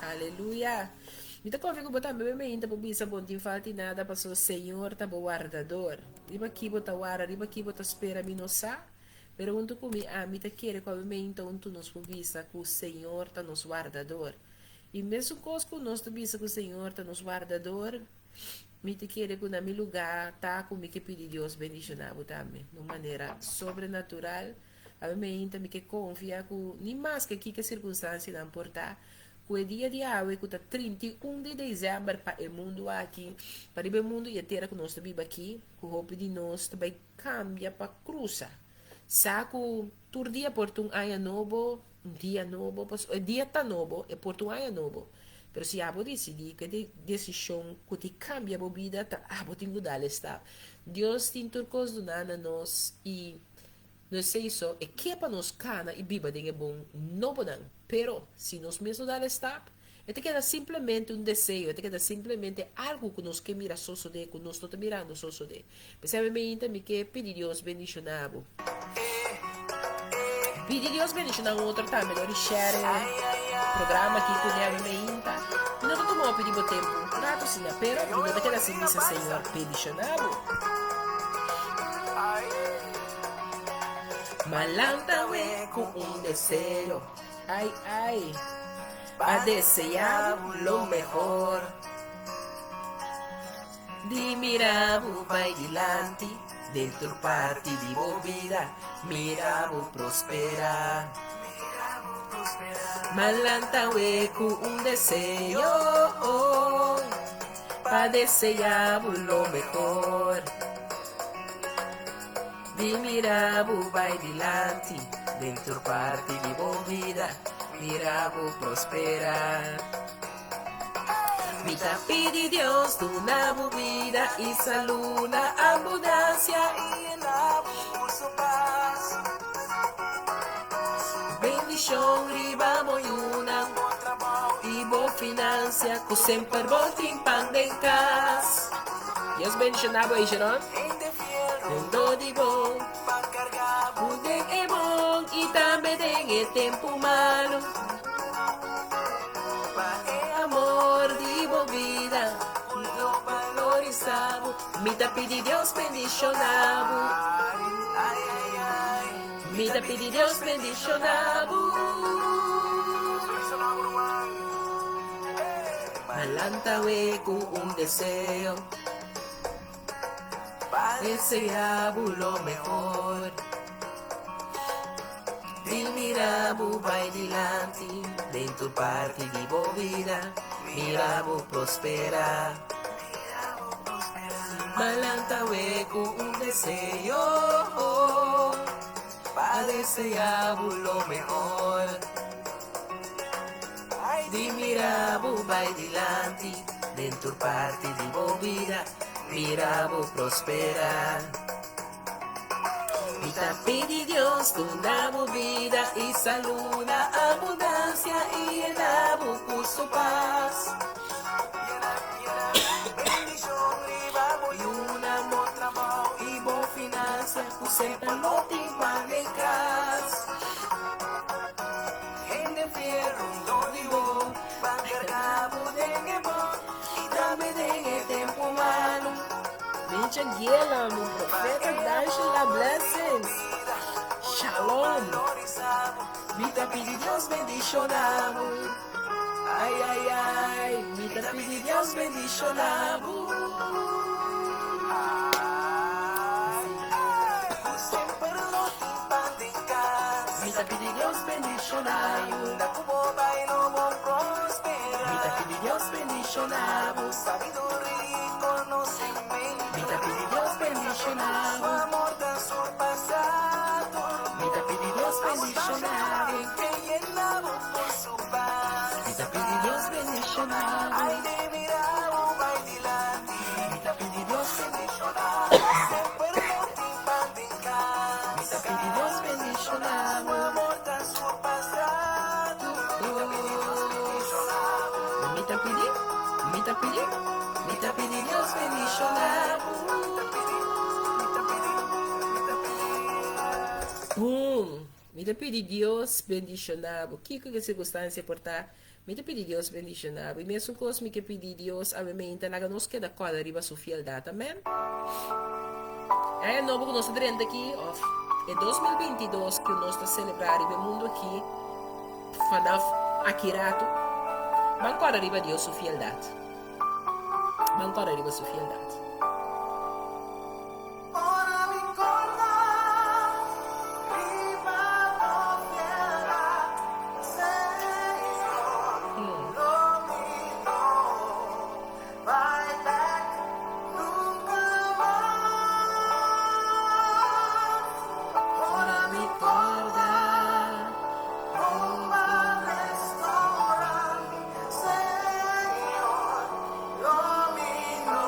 Aleluya! Mi ta konfia ku bo tambe be meinta por bisa bo no tin falta di nada pasobra Señor ta bo wardador. Riba ki bo ta warda, riba ki bo ta spera mi no sa, pero huntu ku mi ami ta kere ku awe meinta huntu nos por bisa ku Señor ta nos wardador. I mesun kos ku nos ta bisa ku Señor ta nos wardador, mi ta kere ku na mi lugá ta ku mi ke pidi Dios bendishoná bo tambe na un manera sobrenatural. Awe meinta mi ke konfia ku ni maske kiko sirkunstansianan por ta, ku e dia di awe ku ta 31 di desèmber pa e mundu aki, pa riba e mundu i e tera ku nos ta biba aki, ku hopi di nos ta bai kambia pa krusa. Sa ku tur dia por ta un aña nobo, un dia nobo, pasobra e dia ta nobo, e por ta un aña nobo. Pero si abo disidí ku e desishon ku ti kambia bo bida ta abo tin ku dal e stap. Dios tin tur kos duná na nos i No esei so, e ke pa nos kana i biba den e bon nobonan. Pero, si nos mes no dal e stap, e ta keda simplemente un deseo, e ta keda simplemente algu ku nos ke mira sosodé ku nos no ta mirando sosodé. P'esei ami meinta mi ke pidi Dios bendishoná bo. Pidi Dios bendishoná un otro tambe dor di share e programa aki ku ne ami meinta. Mi no ta tuma hopi di bo tempu un ratu asina, pero mi no ta keda sin bisa Señor bendishoná bo. Malanta we ku un deseo, ai ai, pa deseá bo lo mehor. Di mira bo bai dilanti, Den tur parti di bo bida, mira bo prospera. M'a lanta awe ku un deseo, pa desea bo lo mehor. Di mira bo bai dilanti, den tur parti di bo bida, mira bo prospera. Mi ta pidi Dios duna bo bida i salú na abundansia i yena bo ku su pas. Bendishon riba bo yunan i bo finansia ku semper bo tin pan den kas. Dios bendishoná bo, Isharon. Mundo di bo ku den e bon i tambe den e tempu malu. Pa e amor di bo bida lo valorisa bo. Mi ta pidi Dios bendiciona bo. Mi ta pidi Dios bendiciona bo. M'a lanta awe cu un deseo. Pa desea bo lo mehor. Di mira bo bai dilanti den tur parti di bo bida, mira bo prospera. M'a lanta awe ku un deseo, pa desea bo lo mehor. Di mira bo bai dilanti den tur parti di bo bida, mira bo prospera. Mi ta pidi Dios duna bo bida i salú na abundansia i yena bo ku su pas. Yuna bo trabou i bo finansia ku semper lo tin pan den kas. Hende fiel rondó di bo pa karga bo den e bon i tambe den e tempu malu. Mincha Giela, mi profeta D'Angela blessings. Shalom. Mi ta pidi Dios bendiciona bo. Ay ay ay, mi ta pidi Dios bendiciona bo. Mi ta pidi Dios bendiciona bo. Mi ta pidi Dios bendiciona bo. Mi ta pidi Dios bendiciona bo. Mi ta pidi Dios bendiciona bo. Mi ta pidi Dios bendiciona bo. Mi ta pidi Dios bendiciona bo. Mi ta pidi Dios bendiciona bo. Mi ta pidi, mi ta pidi, mi ta pidi Dios bendiciona bo. Boom! Mi ta pidi Dios bendiciona bo. Kiko ke circunstancia por ta, mi ta pidi Dios bendiciona bo. Y mesun cos mi ke pidi Dios awe meinta laga nos keda corda riba su fieldad. Amen. Aña nobo ku nos ta drenta aki, of e 2022 ku nos ta celebra riba e mundo aki, vanaf aki rato, ban corda riba Dios su fieldad. Ban corda riba su fieldad. Ora mi corda riba bo fieldad, Señor, lo mi no bai bek nunca mas. Ora mi corda con b'a restaura mi, Señor, lo mi no.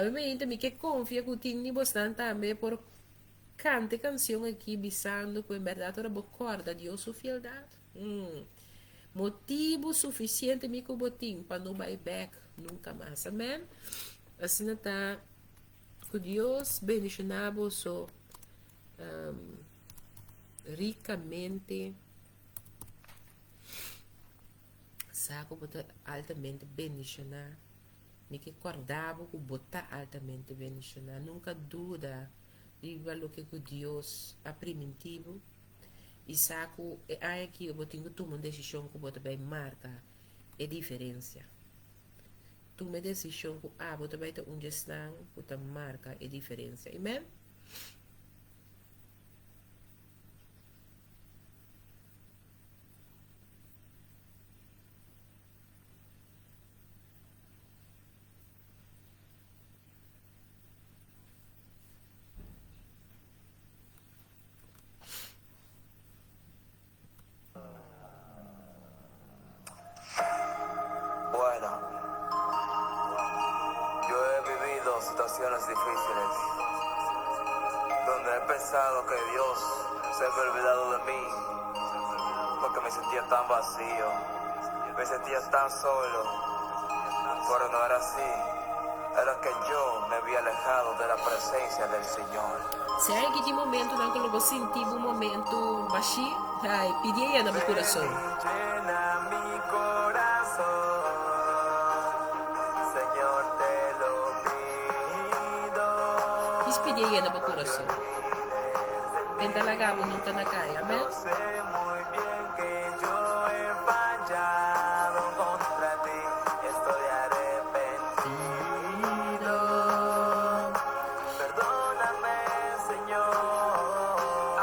Awe mainta mi ke konfia ku tin di bosnan tambe por kanta e kansion aki bisando ku en bèrdat ora bo kòrda Dios su fieldat, mm, motibu sufisiente mi ku bo tin pa no bai bèk nunka mas. Amen. Asina ta ku Dios bendishoná boso um, rikamente. Sa ku bo ta altamente bendishoná. Mi ke kòrda bo ku bo ta altamente bendishoná. Nunka duda riba loke ku Dios a primintí bo i sa ku e aña aki bo tin ku tuma un desishon ku bo ta bai marka e diferensia. Tuma e desishon ku abo ta bai ta un di esnan ku ta marka e diferensia. Amen. Bueno, yo he vivido situaciones difíciles donde he pensado que Dios se había olvidado de mí porque me sentía tan vacío, me sentía tan solo, pero no era así. Era que yo me había alejado de la presencia del Señor. Si hay ki tin momentonan ku lo bo sinti bo momento bashí, ai, pidi e yena bo kurason. Llena mi corazón, Señor te lo pido. Kis pidi e yena bo kurason. E ta laga bo nunka na kai. Amen. Yo sé muy bien que yo he fallado contra ti, estoy arrepentido. Perdóname, Señor.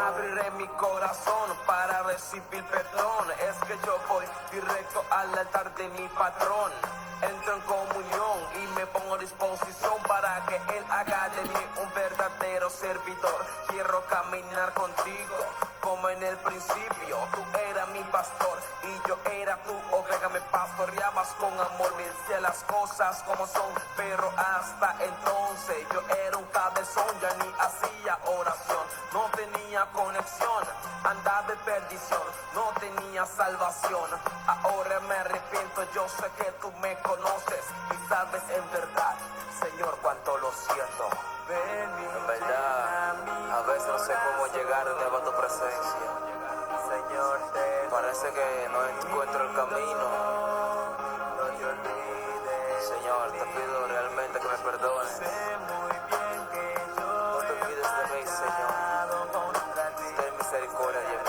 Abriré mi corazón para recibir perdón. Es que yo voy directo al altar de mi patrón. Entro en comunión y me pongo a disposición para que Él haga de mí un verdadero servidor. Quiero caminar contigo como en el principio. Tú eras mi pastor y yo era tu oveja. Me pastoreabas con amor, me decía las cosas como son. Pero hasta entonces yo era un cabezón, ya ni hacía oración. No tenía conexión, andaba de perdición, no tenía salvación. Ahora me arrepiento, yo sé que tú me conoces y sabes en verdad, Señor, cuánto lo siento. En verdad, a veces no sé cómo llegar de nuevo a tu presencia. Señor, te Parece que no encuentro el camino. No te olvides. Señor, te pido realmente que me perdones. Sé muy bien que yo No te olvides de mí, Señor. contra ti. Ten misericordia de mí.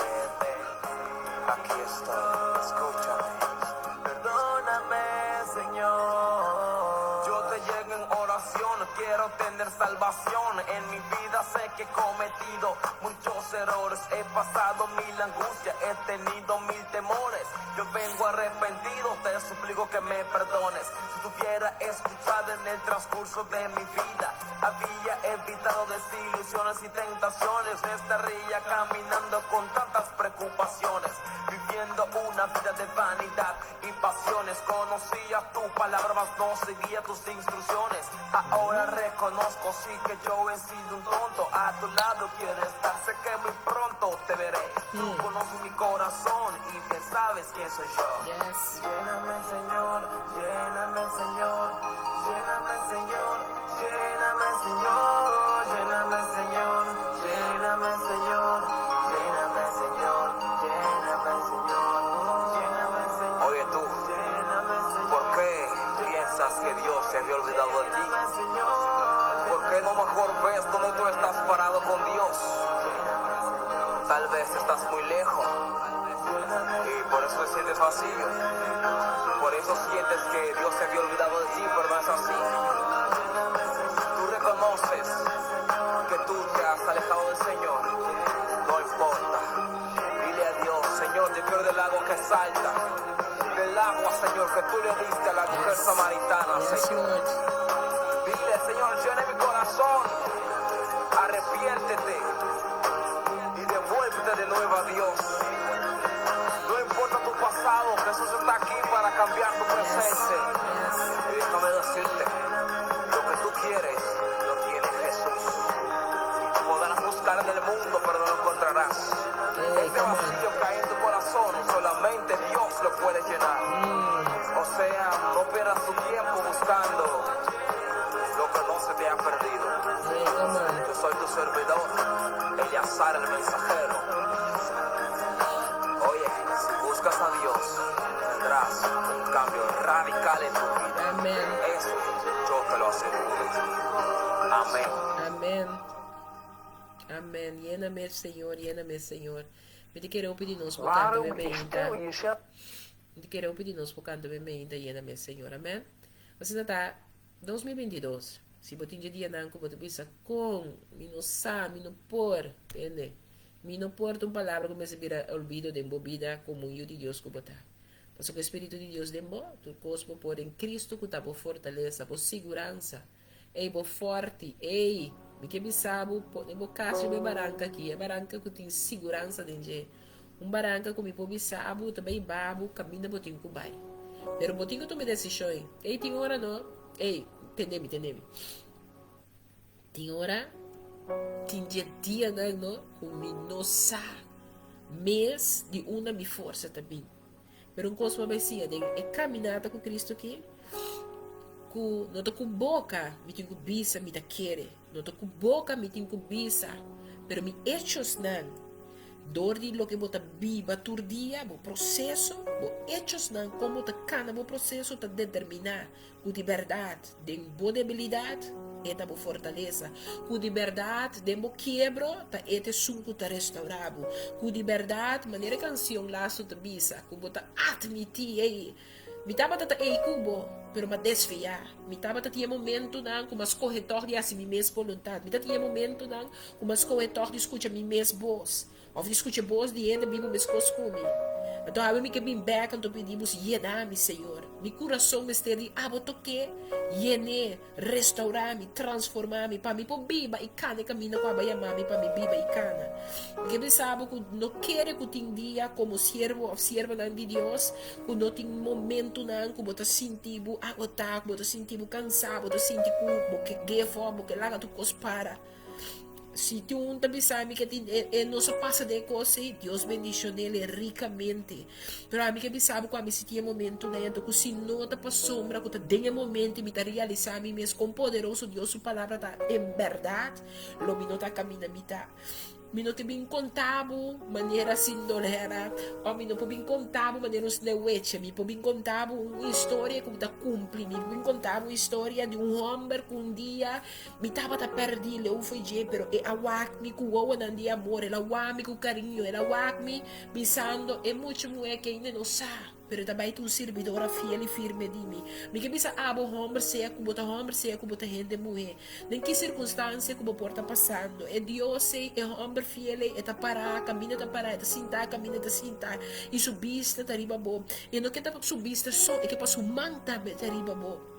Aquí estoy. Escúchame. Perdóname, Señor. Yo te llego en oración, quiero tener salvación. En mi vida sé que he cometido muchos errores, he pasado mil angustias, he tenido mil temores. Yo vengo arrepentido, te suplico que me perdones. Si te hubiera escuchado en el transcurso de mi vida, había evitado desilusiones y tentaciones. No estaría caminando con tantas preocupaciones, viviendo una vida de vanidad y pasiones. Conocía tu palabra, mas no seguía tus instrucciones. Ahora reconozco, sí que yo he sido un tonto. A tu lado quiero estar, sé que muy pronto te veré. Tú conoces mi corazón y bien sabes quién soy yo. Yes. Lléname, Señor, lléname, Señor, lléname, Señor, lléname, Señor, lléname, Señor, lléname, Señor, lléname, Señor, lléname, Señor, lléname, Señor. Oye tú, lléname, Señor, ¿por qué piensas que Dios se había olvidado de ti? lléname, Señor. ¿Por qué no mejor ves dónde tú estás parado con Dios? Tal vez estás muy lejos y por eso te sientes vacío. Por eso sientes que Dios se había olvidado de ti, pero no es así. Tú reconoces que tú te has alejado del Señor. No importa. Dile a Dios, Señor, yo quiero del agua que salta. Del agua, Señor, que tú le diste a la mujer samaritana, Yes, Señor. Lord. Dile, Señor, llena mi corazón. Arrepiéntete y devuélvete de nuevo a Dios. No importa tu pasado, Jesús está aquí para cambiar tu Yes. presente. Yes. Y déjame decirte, lo que tú quieres pierdas tu tiempo buscando lo que no se te ha perdido. Hey, come on. Yo soy tu servidor, Eleazar el mensajero. Oye, si buscas a Dios, tendrás un cambio radical en tu vida. Amen. Eso yo te lo aseguro. Amén. Amen. Amen. Yéname, Señor, yéname, Señor. Mi ta kere hopi di nos por kanta Waarom be je meinta. stil jezelf Mi ta kere hopi di nos por kanta be meinta, yéname, Señor. Amen. Asina ta 2022. Si bo tin dje dianan ku bo ta bisa kon mi no sa, mi no por, tende? Mi no por ta un palabra ku mester bira olvido den bo bida komo un yu di Dios ku bo ta. Pasobra ku e Spiritu di Dios den bo, tur kos bo por den Kristu ku ta bo fortalesa, bo siguransa. Ey bo forti, ey! Mi ke bisa bo, pone bo kas riba e baranka aki, e baranka ku tin siguransa den dje. Un baranka ku mi por bisa bo ta bai ba bo kaminda bo tin ku bai. Pero bo tin ku tuma e desishon. Ey, tin ora no, ey, tende mi, tende mi. Tin ora, tin dje dianan no, ku mi no sa mes di unda mi forsa ta bin. Pero un kos bo a bai siña den e kaminata ku Kristu aki, ku no ta ku boka mi tin ku bisa mi ta kere, no ta ku boka mi tin ku bisa, pero mi echosnan, dor di loke bo ta biba tur dia, bo proseso, bo echosnan, kon bo ta kana bo proseso ta determiná Ku di bèrdat den bo debilidat, e ta bo fortalesa. Ku di bèrdat den bo kiebro, ta e ta esun ku ta restaurá bo. Ku di bèrdat, manera e kansion lastu ta bisa, ku bo ta atmití, Ey, mi tabata ta ei ku bo, pero m'a desviá. Mi tabata tin e momentunan ku m'a skohe tòg di hasi mi mes boluntat. Mi ta tin e momentunan ku m'a skohe tòg di skucha mi mes bos. Of di skucha bos di hende bibu meskos ku mi. Anto awe mi ke bin bek anto pidi bos yena mi, Señor. Mi kurason mester di abo tok'é, yen'é, restaurá mi, transformá mi, pa mi por biba i kana e kaminda ku abo a yama mi pa mi biba i kana. Mi ke bisa bo ku no kere ku tin dia komo siervo of siervanan di Dios ku no tin momentunan ku bo ta sinti bo agotá, ku bo ta sinti bo kansá, bo ta sinti ku bo ke give up, bo ke laga tur kos para. Si tin un ta bisa mi ke tin e e no sa pasa den e kos ei, Dios bendishon'el rikamente. Pero ami ke bisa bo ku ami si tin e momentunan ei, anto ku si no ta pasobra ku ta den e momento i mi ta realisá mi mes kon poderoso Dios su palabra ta en bèrdat, lo mi no ta kaminda mi ta. Mi no ta bin konta bo manera sindolera òf mi no por bin konta bo manera un sneeuwwitje. Mi por bin konta bo un historia ku ta kumpli. Mi por bin konta bo un historia di un hòmber ku un dia Mi tabata pèrdí leu fo'i dje, pero e a wak mi ku wowonan di amor, el a wak mi ku kariño, el a wak mi bisando, E mucha muhé ke ainda no sa, pero e ta bai ta un sirbidora fiel i firme di mi. Mi ke bisa abo, hòmber, sea ku bo ta hòmber, sea ku bo ta hende muhé, den ki sirkunstansia ku bo por ta pasando, e Dios ei, e hòmber fiel ei, e ta pará kaminda ta pará, e ta sintá kaminda ta sintá, i su bista ta riba bo. I e no ke ta su bista so, e ke pa su man tambe ta riba bo.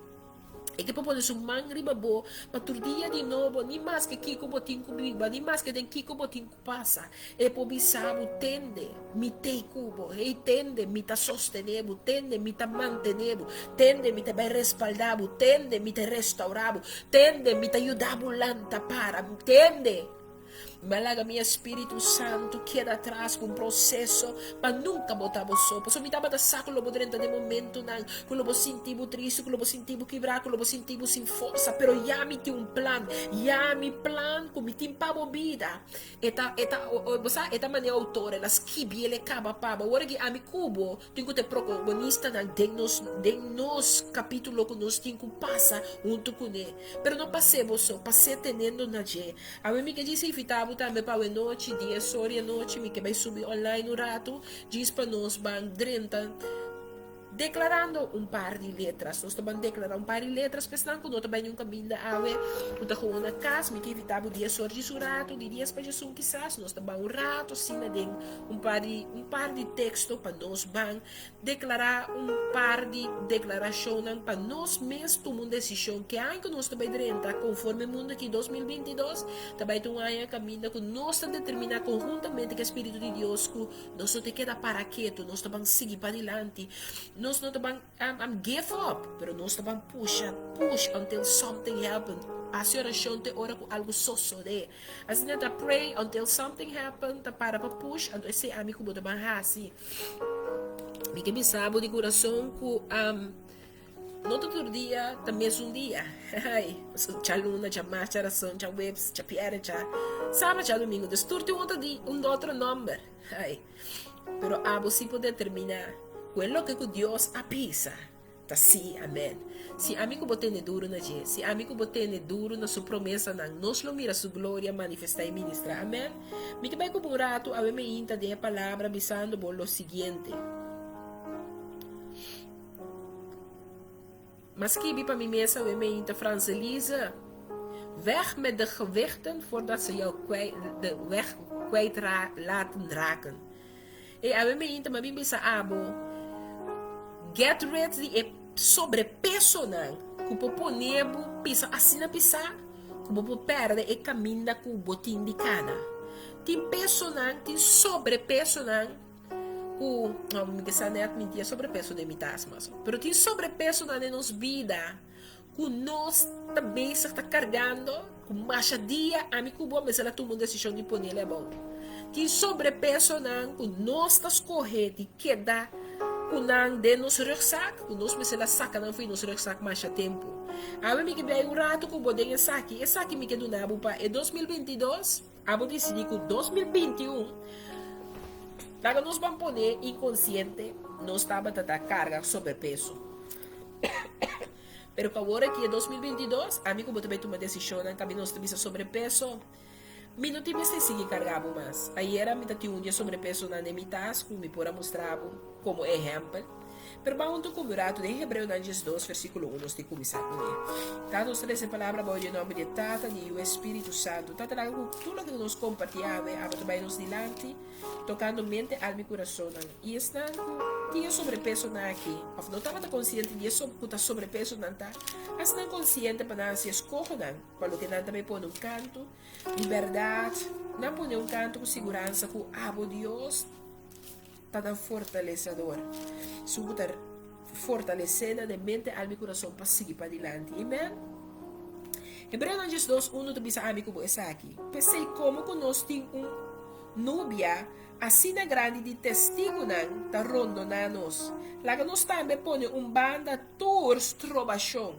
E ke por pone su man riba bo pa tur dia di nobo, ni maske kiko bo tin ku biba, ni maske den kiko bo tin ku pasa, e por bisa bo, Tende, mi t'ei ku bo. Hey, tende, mi ta sostené bo. Tende, mi ta mantené bo. Tende, mi ta bai respaldá bo. Tende, mi ta restaurá bo. Tende, mi ta yuda bo lanta para. Tende! Mi a laga mi Espíritu Santu keda atras ku un proseso pa nunka bo ta bo so. Pasobra mi tabata sa ku lo bo drenta den momentunan ku lo bo sinti bo tristu, ku lo bo sinti bo kibrá, ku lo bo sinti bo sin forsa. Pero ya mi tin un plan. Ya mi plan ku mi tin pa bo bida. E ta, e ta, bo sa, e ta manera outor, el a skibi, el e kaba pa bo. Awor aki ami ku bo tin ku ta e protagonistanan den nos, den nos kapítulo ku nos tin ku pasa huntu kuné. Pero no pas'é bo so, pas'é tenendo na dje. Awe mi ke djis invita bo tambe pa awe nochi, dies or di anochi, mi ke bai subi online un ratu, djis pa nos ban drenta deklarando un par di letras. Nos ta ban deklara un par di letras pa esnan ku no ta bai niun kaminda awe, ku ta gewoon na kas. Mi ke invita bo dies or djis un ratu, di dies pa djesun kisas, nos ta ban un ratu asina den un par di un par di teksto pa nos ban Deklará un par di deklarashonnan pa nos mes tuma un desishon. Ke aña ku nos ta bai drenta konforme e mundu aki 2022 ta bai ta un aña kaminda ku nos ta determiná konhuntamente ku e Spiritu di Dios ku nos no ta keda para ketu, nos ta ban sigui padilanti, nos no ta ban give up, pero nos ta ban pusha, push until something happen, hasi orashon te ora ku algu sosodé. Asina ta pray until something happen, ta para pa push, anto esei ami ku bo ta ban hasi. Mi ke bisa bo di kurason ku um, No ta tur dia ta mesun dia. Ai, pasobra djaluna, djamars, djarason, djaweps, djapièrnè, djasabra, djadumingu. Dus tur tin un otro di, un otro nòmber. Ai, pero abo si por determiná ku e loke ku Dios a bisa ta sí, amèn. Si ami ku bo tene duru na dje, si ami ku bo tene duru na su promesanan, nos lo mira su gloria manifestá i ministrá. Amèn. Mi ta bai ku bo un ratu awe meinta den e palabra bisando bo lo siguiente. M'a skibi pa mi mes awe meinta Franselise, Weg met de gewichten voordat ze jou kwijt, de weg kwijt ra, laten raken. E awe meinta m'a bin bisa abo, get rid di e sobrepesonan ku por pone bo pisa asina pisá ku bo por pèrdè e kaminda ku bo tin di kana. Tin pesonan, tin sobrepesonan ku, no, mi ke sa net mi tin e sobrepeso den mi tas mas, pero tin sobrepesonan den nos bida ku nos ta bezig ta kargando ku masha dia ami ku bo mester a tuma un desishon di ponel abou. Tin sobrepesonan ku nos ta skohe di keda ku nan den nos rugzak, ku nos mester a saka nan for di nos rugzak masha tempu. Awe mi ke bai un ratu ku bo den esaki, esaki mi ke duna bo pa e 2022. Abo disidí ku 2021 laga nos ban pone inkonsiente nos tabata ta karga sobrepeso. Pero ku awor aki e 2022 ami ku bo ta bai tuma desishonnan kaminda nos ta bisa sobrepeso mi no tin mester sigui karga bo mas. Ayera mi ta tin un di e sobrepesonan den mi tas ku mi por a mustra bo komo ehèmpel. Pero ban huntu ku mi un ratu den Hebreonan 12 versíkulo 1 nos tin kuminsá kuné. Ta nos ta lesa e palabra bou di e nòmber di e Tata, di Yu i Spiritu Santu. Tata laga ku tur loke ku nos kompartí awe, abo ta bai nos dilanti, tokando mente, alma i kurasonnan. I esnan ku tin e sobrepesonan aki, òf no tabata konsiente di e ku ta sobrepesonan ta, hasi nan konsiente pa nan hasi eskohonan pa loke nan ta bai pone un kantu di bèrdat, nan pone un kantu ku siguransa ku abo Dios ta nan fortalesador. Su ku ta fortalesé nan den mente, alma i kurason pa sigui padilanti. Amen. Hebreonan 12, 1 ta bisa ami ku bo esaki, P'esei komo ku nos tin un nubia asina grandi di testigunan ta rondoná nos, laga nos tambe pone un banda tur strobashon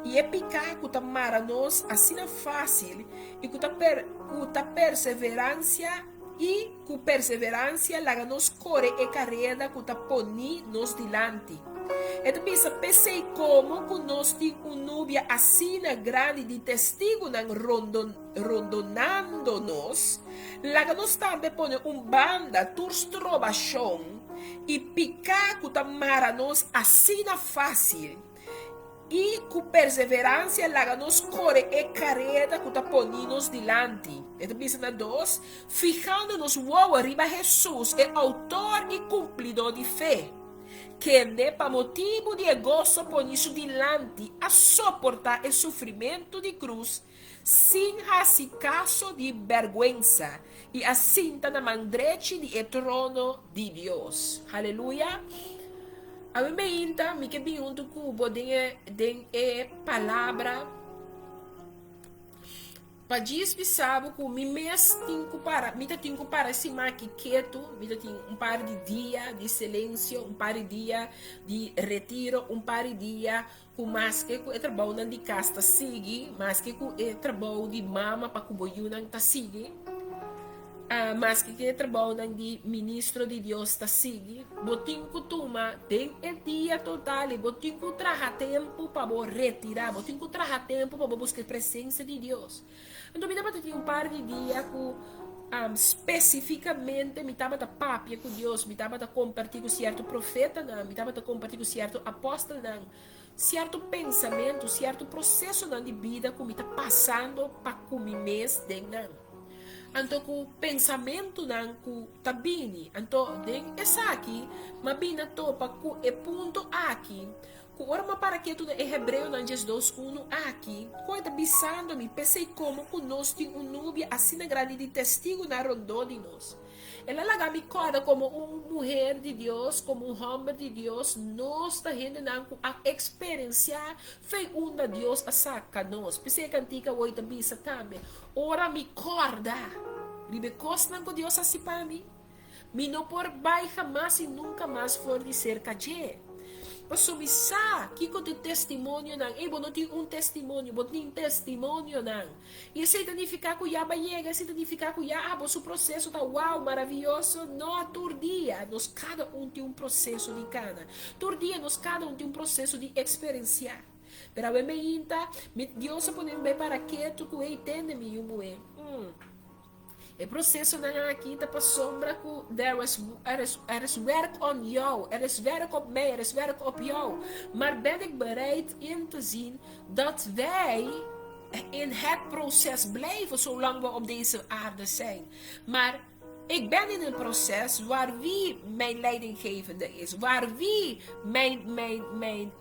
i e piká ku ta mara nos asina fásil i ku ta ku ta perseveransia I ku perseveransia laga nos kore e kareda ku ta poní nos dilanti. E ta bisa, P'esei komo ku nos tin un nubia asina grandi di testigunan rondonando nos, laga nos tambe pone un banda tur strobashon i piká ku ta mara nos asina fásil. I ku perseveransia laga nos kore e kareda ku ta poni nos dilanti. E ta bisa na dos, Fihando nos wowo riba Hesus, e outor i kumplidó di fe, kende, pa motibu di e goso poni su dilanti, a soportá e sufrimentu di krus sin hasi kaso di bèrgwensa, i a sinta na man drechi di e trono di Dios. Haleluya! Awe meinta mi ke bin huntu ku bo den e den e palabra pa djis bisa bo ku mi mes tin ku para, mi ta tin ku para e siman aki ketu, mi ta tin un par di dia di silensio, un par di dia di retiro, un par di dia Ku maske ku e trabounan di kas ta sigui, maske ku e trabou di mama pa ku bo yunan ta sigui, maske ku e trabounan di ministro di Dios ta sigui, bo tin ku tuma den e dia total i bo tin ku traha tempu pa bo retirá, bo tin ku traha tempu pa bo buska e presensia di Dios. Anto mi tabata tin un par di dia ku spesifikamente mi tabata papia ku Dios, mi tabata kompartí ku sierto profetanan, mi tabata kompartí ku sierto apòstelnan, sierto pensamentu, sierto prosesonan di bida ku mi ta pasando pa ku mi mes den nan. Anto ku pensamentunan ku ta bini. Anto den esaki m'a bini a topa ku e punto aki Ku ora m'a para ketu na e Hebreonan 12, unu aki, ku e ta bisando mi, P'esei komo ku nos tin un nubia asina grandi di testigunan rondó di nos. El a laga mi kòrda komo un muher di Dios, komo un hòmber di Dios, nos ta hendenan ku a eksperensiá fe unda Dios a saka nos. P'esei e kantika awor ta bisa tambe, Ora mi kòrda riba e kosnan ku Dios hasi pa mi, Mi no por bai hamas i nunka mas for di serka dje. Paso mi sa kiko ta e testimonionan. Ey, bo no tin un testimonio, bo tin testimonionan. I esei ta nifiká ku ya bo a yega, esei ta nifiká ku ya abo su proseso ta wow, maravioso? No, tur dia nos kada un tin un proseso di kana. Tur dia nos kada un tin un proseso di eksperensiá. Pero awe meinta, mi Dios a pone mi bai para ketu ku ey, tende mi yu muhé. Mm. E prosesonan aki ta pasobra ku there is, er is, er is werk on jou, er is werk op mij, er is werk op jou. Maar ben ik bereid in te zien dat wij in het proces blijven zolang we op deze aarde zijn. Maar ik ben in een proces waar wie mijn leidinggevende is, waar wie mijn, mijn, mijn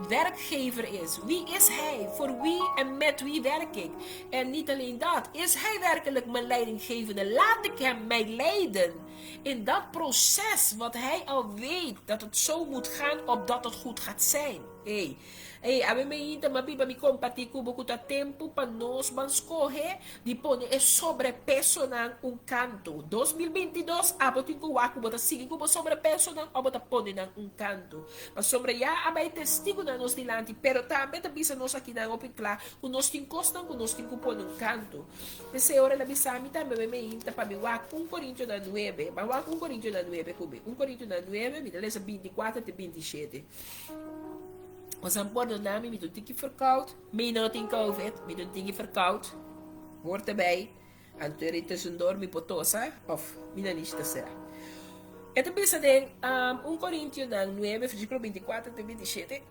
werkgever is. Wie is hij? Voor wie en met wie werk ik? En niet alleen dat, is hij werkelijk mijn leidinggevende? Laat ik hem mij leiden in dat proces wat hij al weet dat het zo moet gaan opdat het goed gaat zijn. Hey. Ey, awe meinta m'a biba mi kompartí ku bo ku ta tempu pa nos ban skohe di pone e sobrepesonan un kantu. 2022, abo tin ku wak ku bo ta sigui ku bo sobrepesonan òf bo ta pone nan un kantu. Pasobra ya a bai testigunan nos dilanti, pero tambe ta bisa nos akinan hopi kla ku nos tin kosnan ku nos tin ku pone un kantu. P'esei ora el a bisa mi tambe awe meinta pa mi wak un Korintionan nuebe. Ban wak un Korintionan nuebe ku mi. Un Korintionan nuebe, mi ta lesa bintikuater te bintishete. Os a pordona mi, mi ta un tiki verkoud. Mi no tin covid, mi ta un tiki verkoud. Hoort erbij. Anto eri tussendoor mi por tosa of mi nariz ta sera. E ta bisa den um, 1 Corintionan 9, versículo 24 te 27.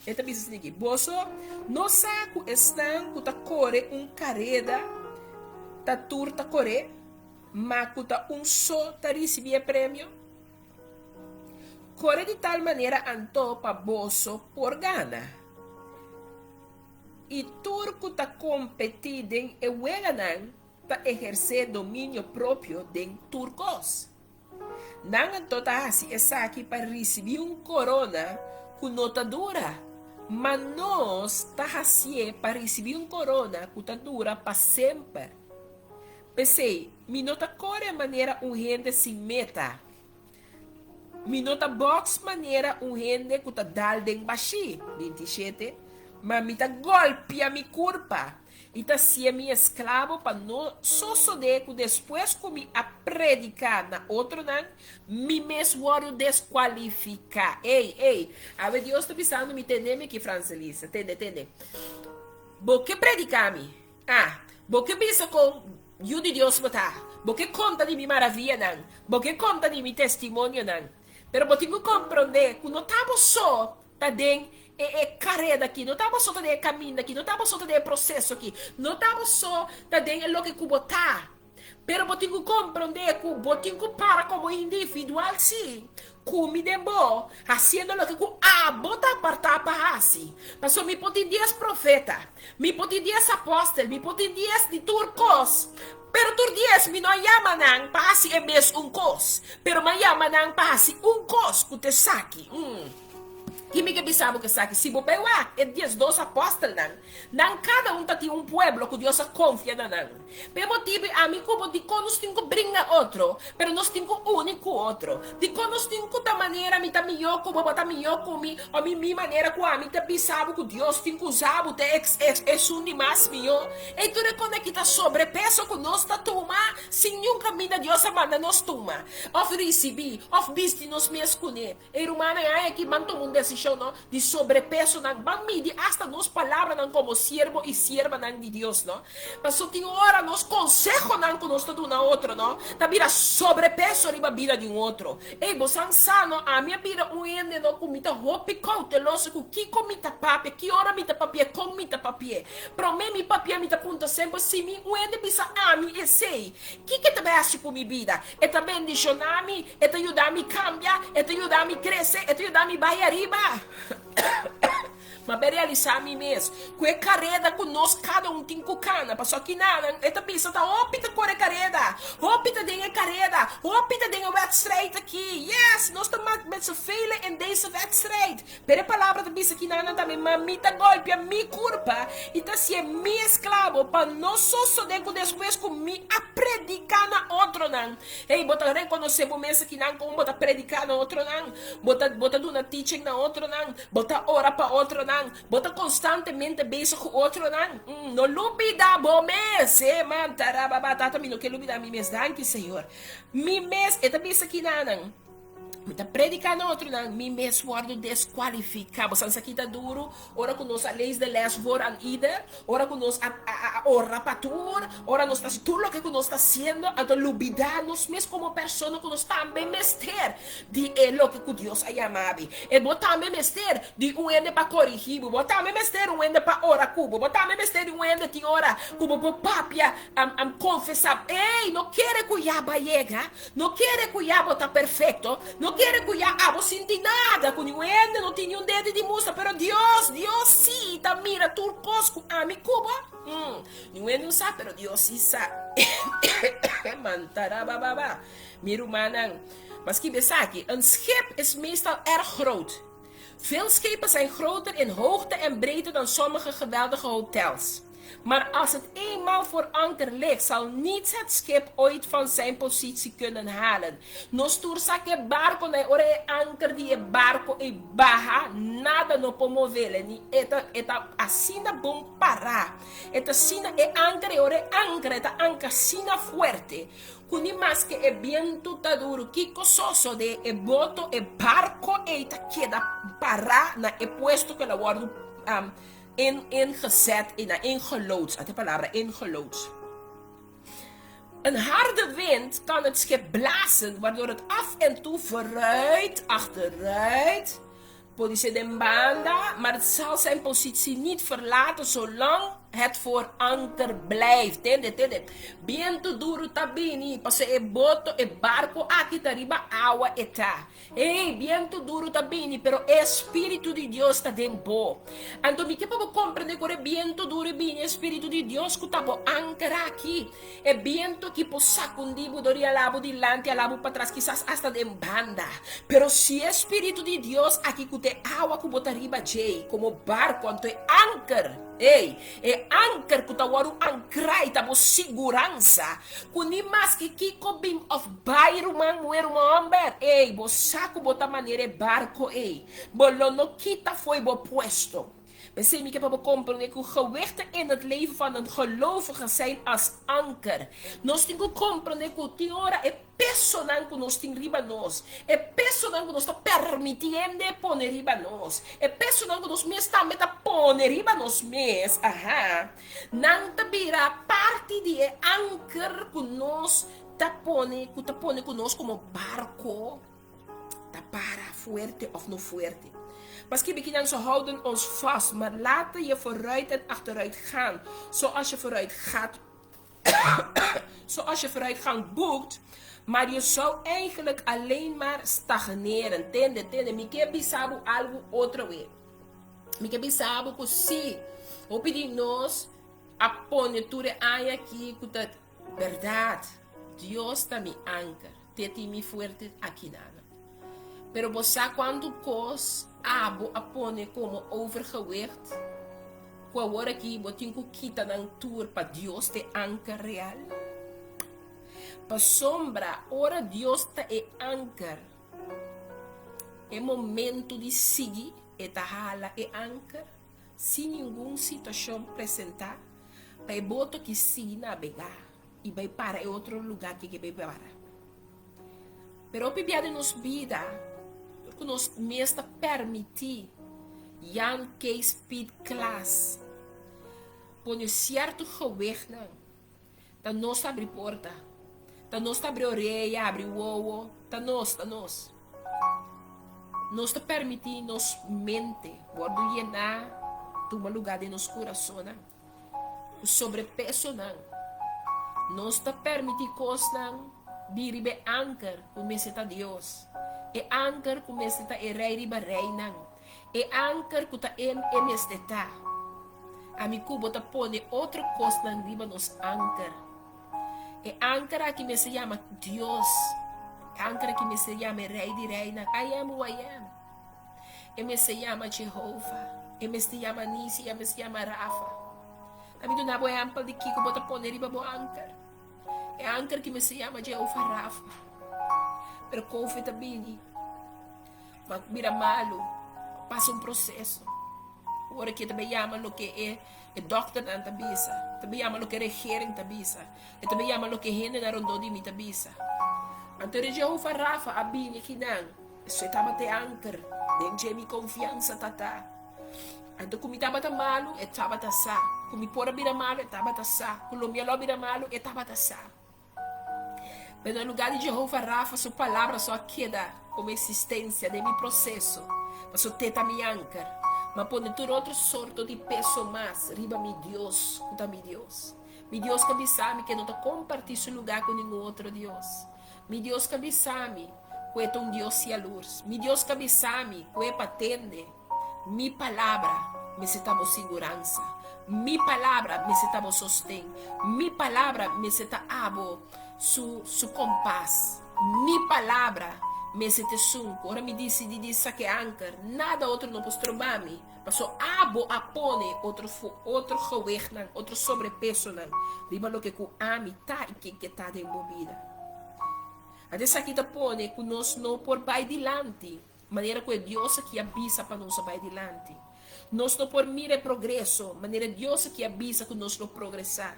E ta bisa asina aki, Boso no sa ku esnan ku ta kore un kareda ta tur ta kore, ma ku ta un so ta risibí e premio? Kore di tal manera anto pa boso por gana. I tur ku ta kompetí den e weganan ta ehersé dominio propio den tur kos. Nan anto ta hasi esaki pa risibí un korona ku no ta dura, ma nos ta hasié pa risibí un korona ku ta dura pa semper. P'esei, mi no ta kore manera un hende sin meta. Mi no ta bòks manera un hende ku ta dal den bashí, 27 ma mi ta gòlpia mi kurpa i ta sié mi esklabo pa no sosodé ku despues ku mi a prediká na otronan, mi mes wòrdu deskualifiká. Ey, ey, awe Dios ta bisando mi, tende mi aki, Franselisa, tende, tende. Bo ke prediká mi? Ah, bo ke bisa kon Yu di Dios bo ta, bo ke konta di mi maravianan, bo ke konta di mi testimonionan. Pero bo tin ku komprondé ku no ta bo so ta den e e kareda aki, no ta bo so ta den e kaminda aki, no ta bo so ta den e proseso aki, no ta bo so ta den e loke ku bo ta. Pero bo tin ku komprondé ku bo tin ku para komo individual, sí, ku mi den bo, hasiendo loke ku abo ta apartá pa hasi. Pasobra mi por tin dies profeta, mi por tin dies apòstel, mi por tin dies di tur kos, pero tur dies mi no a yama nan pa hasi e mes un kos, pero mi a yama nan pa hasi un kos ku ta esaki. Ki mi ke bisa bo ku esaki? Si bo bai wak e diesdos apòstelnan, nan kada un ta tin un pueblo ku Dios a konfia na nan. P'e motibu ami ku bo dikon nos tin ku bringa otro, pero nos tin ku uni ku otro. Dikon nos tin ku ta manera mi ta mihó ku bo, bo ta mihó ku mi, o mi mi manera ku ami ta bisa bo ku Dios tin ku usa bo ta esun di mas mihó. Ei tur e kon aki ta sobrepeso ku nos ta tuma sin niun kaminda Dios a manda nos tuma, òf risibí, òf bisti nos mes kuné. E rumannan ai aki ban tuma un desishon no di sobrepesonan, ban midi asta nos palabranan komo siervo i siervanan di Dios no. Pasobra tin ora nos konsehonan ku nos ta duna otro no ta bira sobrepeso riba bida di un otro. Ey, bosan sa no, ami a bira un hende no ku mi ta hopi kouteloso ku kiko mi ta papia, ki ora mi ta papia, kon mi ta papia. Promé mi papia mi ta punta semper si mi un hende bisa ami esei, kiko e ta bai hasi ku mi bida? E ta bendishoná mi? E ta yuda mi kambia, e ta yuda mi krese, e ta yuda mi bai ariba. Ma be realisá mi mes ku e kareda ku nos kada un tin ku kana, pasobra kinanan e ta bisa ta hopi ta kore kareda, hopi ta den e kareda, hopi ta den e wèdstrijd aki. Yes, nos ta mas. met, met z'n velen in deze wedstrijd. Pero e palabra ta bisa kinan nan tambe, Ma mi ta golpia mi kurpa i ta hasié mi esklabo, pa no sosodé ku despues ku mi a prediká na otronan. Hey, bo ta rekonosé bo mes akinan kon bo ta prediká na otronan? Bo ta, bo ta duna teaching na otronan? Bo ta ora pa otronan? Bo ta konstantemente bezig ku otronan? Mm, no lubidá bo mes! E man, tarababa, Tata, mi no ke lubidá mi mes. Danki, Señor. Mi mes, e ta bisa kinanan. Mi ta prediká na otronan, mi mes wòrdu deskualifiká. Bo sa esaki ta duru? Ora ku nos a lees de les voor aan ieder, ora ku nos a a ora pa tur, ora nos ta hasi tur loke ku nos ta hasiendo, anto lubidá nos mes komo persona ku nos tambe mester di e loke ku Dios a yama abi. E bo tambe mester di un hende pa korigí bo, bo tambe mester un hende pa ora ku bo, bo tambe mester di un hende tin ora ku bo por papia, konfesá. Ey, no kere ku ya bai yega. No kere ku ya bo ta perfekto, no kere ku ya abo sinti nada, ku niun hende no tin niun dede di mustra, pero Dios, Dios sí ta mira tur kos ku ami ku bo. Mm, niun hende no sa, pero Dios sí sa. Mantarabababa. Mi rumannan, maski besaki, een schip is meestal erg groot. Veel schepen zijn groter in hoogte en breedte dan sommige geweldige hotels. Maar als het eenmaal voor anker ligt, zal niets het schip ooit van zijn positie kunnen halen. Nos tur sa ku e barkonan ei, ora e anker di e barko ei baha, nada no por movele, ni e ta e ta asina bon pará. E ta asina e anker ei, ora e ankra e ta anka asina fuerte ku ni maske e bientu ta duru, kiko sosodé, e boto, e barko ei ta keda pará na e puesto ku el a wòrdu In, ingezet, in, ingeloodst, at e palabra, ingeloodst. Een harde wind kan het schip blazen, waardoor het af en toe vooruit, achteruit, podisé den banda, maar het zal zijn positie niet verlaten zolang het voor anker blijft. Tende, tende. Bientu duru ta bini, pasobra e boto, e barco aki ta riba awa e ta. Ey, bientu duru ta bini, pero e Spiritu di Dios ta den bo. Anto mi ke pa bo komprende ku ora e bientu duru e bini, e Spiritu di Dios ku ta bo ankra aki. E bientu aki por sakundi bo dor i ala bo dilanti, ala bo patras, kisas asta den banda. Pero si e Spiritu di Dios aki ku ta e awa ku bo ta riba djei, komo barko, anto e anker, ey, e anker ku ta wòrdu ankrá i ta bo siguransa, Ku ni maske kiko bin of bai ruman muher ruman homber, ey, bo sa ku bo ta manera e barko ey. Bo lo no kita fo'i bo puesto. P'esei mi ke pa bo komprende ku gewichten in het leven van een gelovige zijn als anker. Nos tin ku komprende ku tin ora e pesonan ku nos tin riba nos, e pesonan ku nos ta permití hende pone riba nos, e pesonan ku nos mes tambe ta pone riba nos mes, aha, Nan ta bira parti di e anker ku nos ta pone, ku ta pone ku nos komo barko ta para fuerte òf no fuerte. Paske bikinan ze houden ons vast, maar laten je vooruit en achteruit gaan, zoals je vooruit gaat, zoals je vooruitgang boekt, maar je zou eigenlijk alleen maar stagneren. Tende, tende, mi ke bisa bo algu otro we. Mi ke bisa bo ku si hopi di nos a pone tur e aña aki ku ta bèrdat, Dios ta mi anker, te tin mi fuerte akinana. Pero bo sa kuantu kos abo a pone komo overgewicht ku awor aki bo tin ku kita nan tur pa Dios ta e anker real? Pasobra ora Dios ta e anker, E momento di sigui e ta hala e anker sin ningun situacion presenta pa e boto ki sigui nabega y bay para e otro lugar ki ke bay para. Pero hopi bia den nos bida dor cu nos mes ta permiti Jan Kees Piet Klaas pone cierto gewichtnan. Ta nos ta abri porta. Ta nos ta abri oreya, abri wowo. Ta nos, ta nos. Nos ta permití nos mente wòrdu yená, tuma lugá den nos kurasonnan ku sobrepesonan. Nos ta permití kosnan bin riba e anker ku mester ta Dios, e anker ku mester ta e Rei riba reinan, e anker ku ta e e mester ta. Ami ku bo ta pone otro kosnan riba nos anker. E anker aki mester yama Dios. E anker aki mester yama e Rei di Reinan, I am who I am. E mester yama Jehovah. E mester yama Nisi, e mester yama Rafa. Ta mi duna bo ehèmpel di kiko bo ta pone riba bo anker. E anker ki mester yama Jehovah Rafa. Pero Covid ta bini. Ma bira malu. Pasa un proseso. Ora ki e ta bai yama loke e e dòkternan ta bisa. E ta bai yama loke regering ta bisa. E ta bai yama loke hendenan rondó di mi ta bisa. Anto di Jehovah Rafa a bini kinan. Eso e tabata e anker den dje mi konfiansa ta ta. Anto ku mi tabata malu, e tabata sa. Ku mi por a bira malu, e tabata sa. Ku lo mi a lo bira malu, e tabata sa. Pero na lugá di Jehovah Rafa, su palabra so a keda komo eksistensia den mi proseso, pasobra te ta mi anker. Mi a pone tur otro sorto di peso mas riba mi Dios, ku ta mi Dios. Mi Dios ka bisa mi ku e no ta kompartí su lugá ku ningun otro dios. Mi Dios ka bisa mi ku e ta un Dios yalurs. Mi Dios ka bisa mi ku e pa tende. Mi palabra mester ta bo siguransa. Mi palabra mester ta bo sosten. Mi palabra mester ta abo su su kompas. Mi palabra mester ta esun ku ora mi disidí di saka e anker, nada otro no por stroba mi, paso abo a pone otro otro gewichtnan, otro sobrepesonan riba loke ku ami ta i ken ke ta den bo bida. Anto esaki ta pone ku nos no por bai dilanti. Manera ku e Dios aki a bisa pa nos a bai dilanti. Nos no por mira e progreso manera e Dios aki a bisa ku nos lo progresá.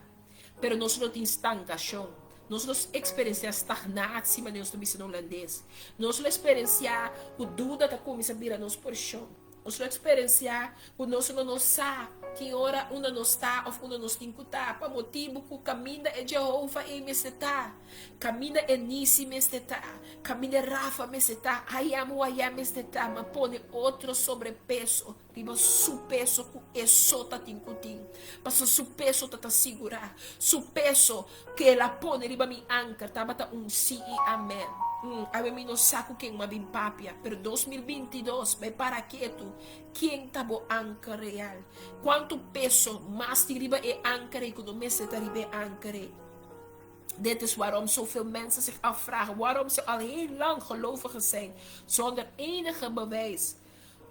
Pero nos lo tin stankashon. Nos lo eksperensiá stagnatie, manera nos ta bisa na hulandes. Nos lo eksperensiá ku duda ta kuminsá bira nos porshon. Nos lo eksperensiá ku nos lo no sa ki ora unda nos ta òf unda nos tin ku ta, pa motibu ku kaminda e Jehovah ei mester ta, kaminda e Nisi mester ta, kaminda e Rafa mester ta, I am who I am mester ta, ma pone otro sobrepeso riba su peso ku e so ta tin ku tin, pasobra su peso ta ta sigurá, su peso ku el a pone riba mi anker tabata un sí i amèn. Awe mi no sa ku ken mi a bin papia, pero 2022 bai para ketu. Ken ta bo anker real? Kuantu peso mas tin riba e anker ei ku no mester ta riba e anker ei? Dit is waarom zoveel mensen zich afvragen waarom ze al heel lang gelovigen zijn zonder enige bewijs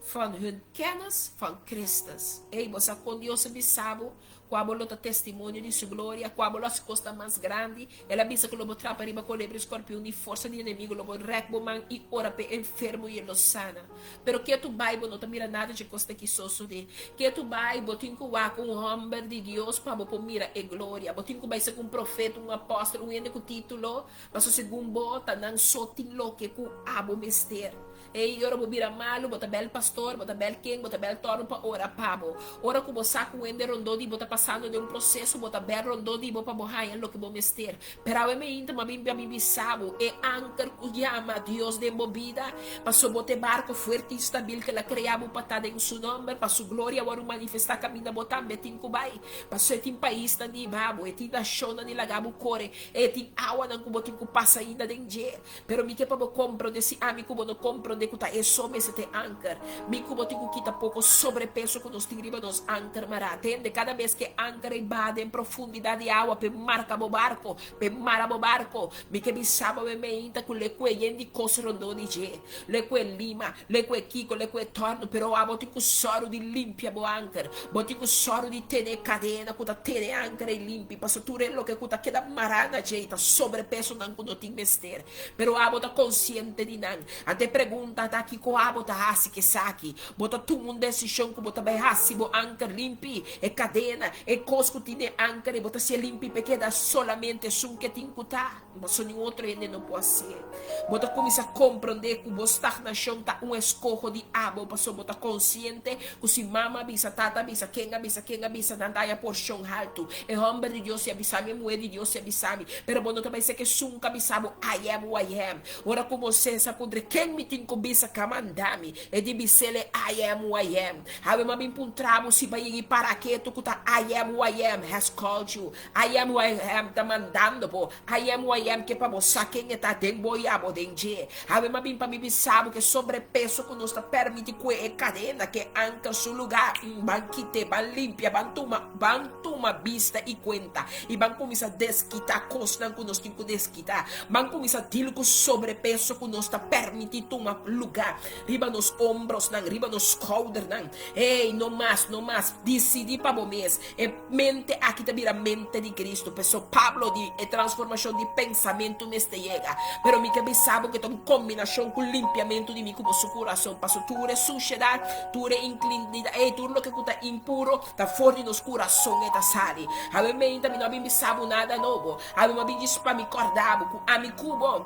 van hun kennis van Christus. Ey, bo sa kon Dios a bisa bo Kua bo lo ta testimonio di su gloria? Kua bo lo hasi kosnan mas grandi? El a bisa ku lo bo trapa riba kolebra i skorpion, ni forsa di enemigu lo bo rèk bo man i ora p'e enfermo i e lo sana. Pero ke tu bai bo no ta mira nada dje kosnan ki sosodé. Ke tu bai bo tin ku wak un hòmber di Dios pa bo por mira e gloria. Bo tin ku bai serka un profeta, un apòstel, un hende ku título, pasobra segun bo ta nan so tin loke ku abo mester. Ei, ora bo bira malu, bo ta bel pastor, bo ta bel ken, bo ta bel tòrnu pa ora pa bo. Ora ku bo sa ku hende rondó di bo ta pasando den un proseso, bo ta bel rondó di bo pa bo haña loke bo mester. Pero awe meinta mi a bin pa mi bisa bo, e anker ku yama Dios den bo bida, pasobra bo ta e barko fuerte i stabil ku El a krea bo pa ta den Su nòmber, pa Su gloria wòrdu manifestá kaminda bo tambe tin ku bai. Pasobra e tin paisnan di hiba bo, e tin nashonnan di laga bo kore, e tin awanan ku bo tin ku pasa ainda den dje. Pero mi ke pa bo komprondé, si ami ku bo no komprondé ku ta e so mester ta e anker, mi ku bo tin ku kita poko sobrepeso ku nos tin riba nos anker mará. Tende, kada bes ku e anker ei baha den profundidat di awa p'e marka bo barko, p'e mara bo barko, mi ke bisa bo meinta ku le ku e yen di kos rondó di dje, le ku e lima, le ku e kiko, le ku e tòrnu, pero abo tin ku sòru di limpia bo anker, bo tin ku sòru di tene e kadena ku ta tene e anker ei limpi, pasobra tur e loke ku ta keda mará na dje ta sobrepesonan ku no tin mester, pero abo ta konsiente di nan. Anto e pregunta ta, kiko abo ta hasi ku esaki? Bo ta tuma un desishon ku bo ta bai hasi bo anker limpi? E kadena, e kos ku tin den anker ei, bo ta hasié limpi pa e keda solamente esun ke tin ku ta? Pasobra niun otro hende no por hasié. Bo ta kuminsá komprondé ku bo stagnashon ta un eskoho di abo pasobra bo ta konsiente ku si mama a bisa, tata a bisa, ken a bisa, ken a bisa, nan ta haña porshon haltu. E hòmber di Dios si a bisa mi, e muhé di Dios si a bisa mi. Pero bo no ta bai ser ku esun ku a bisa bo, I am who I am. Ora ku Moisés a puntra, Ken mi tin ku bisa ka manda mi. E di bisele I am who I am. Awe m'a bin puntra bo si bo a yega i para ketu ku ta I am who I am has called you. I am who I am ta mandando bo. I am who I am ke pa bo sa ken e ta den bo i abo den dje. Awe m'a bin pa mi bisa bo ku e sobrepeso ku nos ta permiti kue e kadena ku e anker su lugá. Ban kit'é, ban limpia, ban tuma, ban tuma bista i kuenta i ban kuminsá deskitá kosnan ku nos tin ku deskitá. Ban kuminsá deal ku sobrepeso ku nos ta permití tuma lugá riba nos ombrosnan, riba nos skoudernan. Ey, no mas, no mas. Disidí pa bo mes. E mente aki ta bira mente di Cristo. P'esou Pablo di e transformashon di pensamentu mester yega. Pero mi ke bisa bo ku e ta un kombinashon ku limpiamentu di mi ku bo su kurason. Paso tur e sushedat, tur e inklinidad, ey, tur loke ku ta impuro ta for di nos kurason e ta sali. Awe meinta mi no a bin bisa bo nada nobo. Awe mi a bin djis pa mi kòrda bo ku ami ku bo.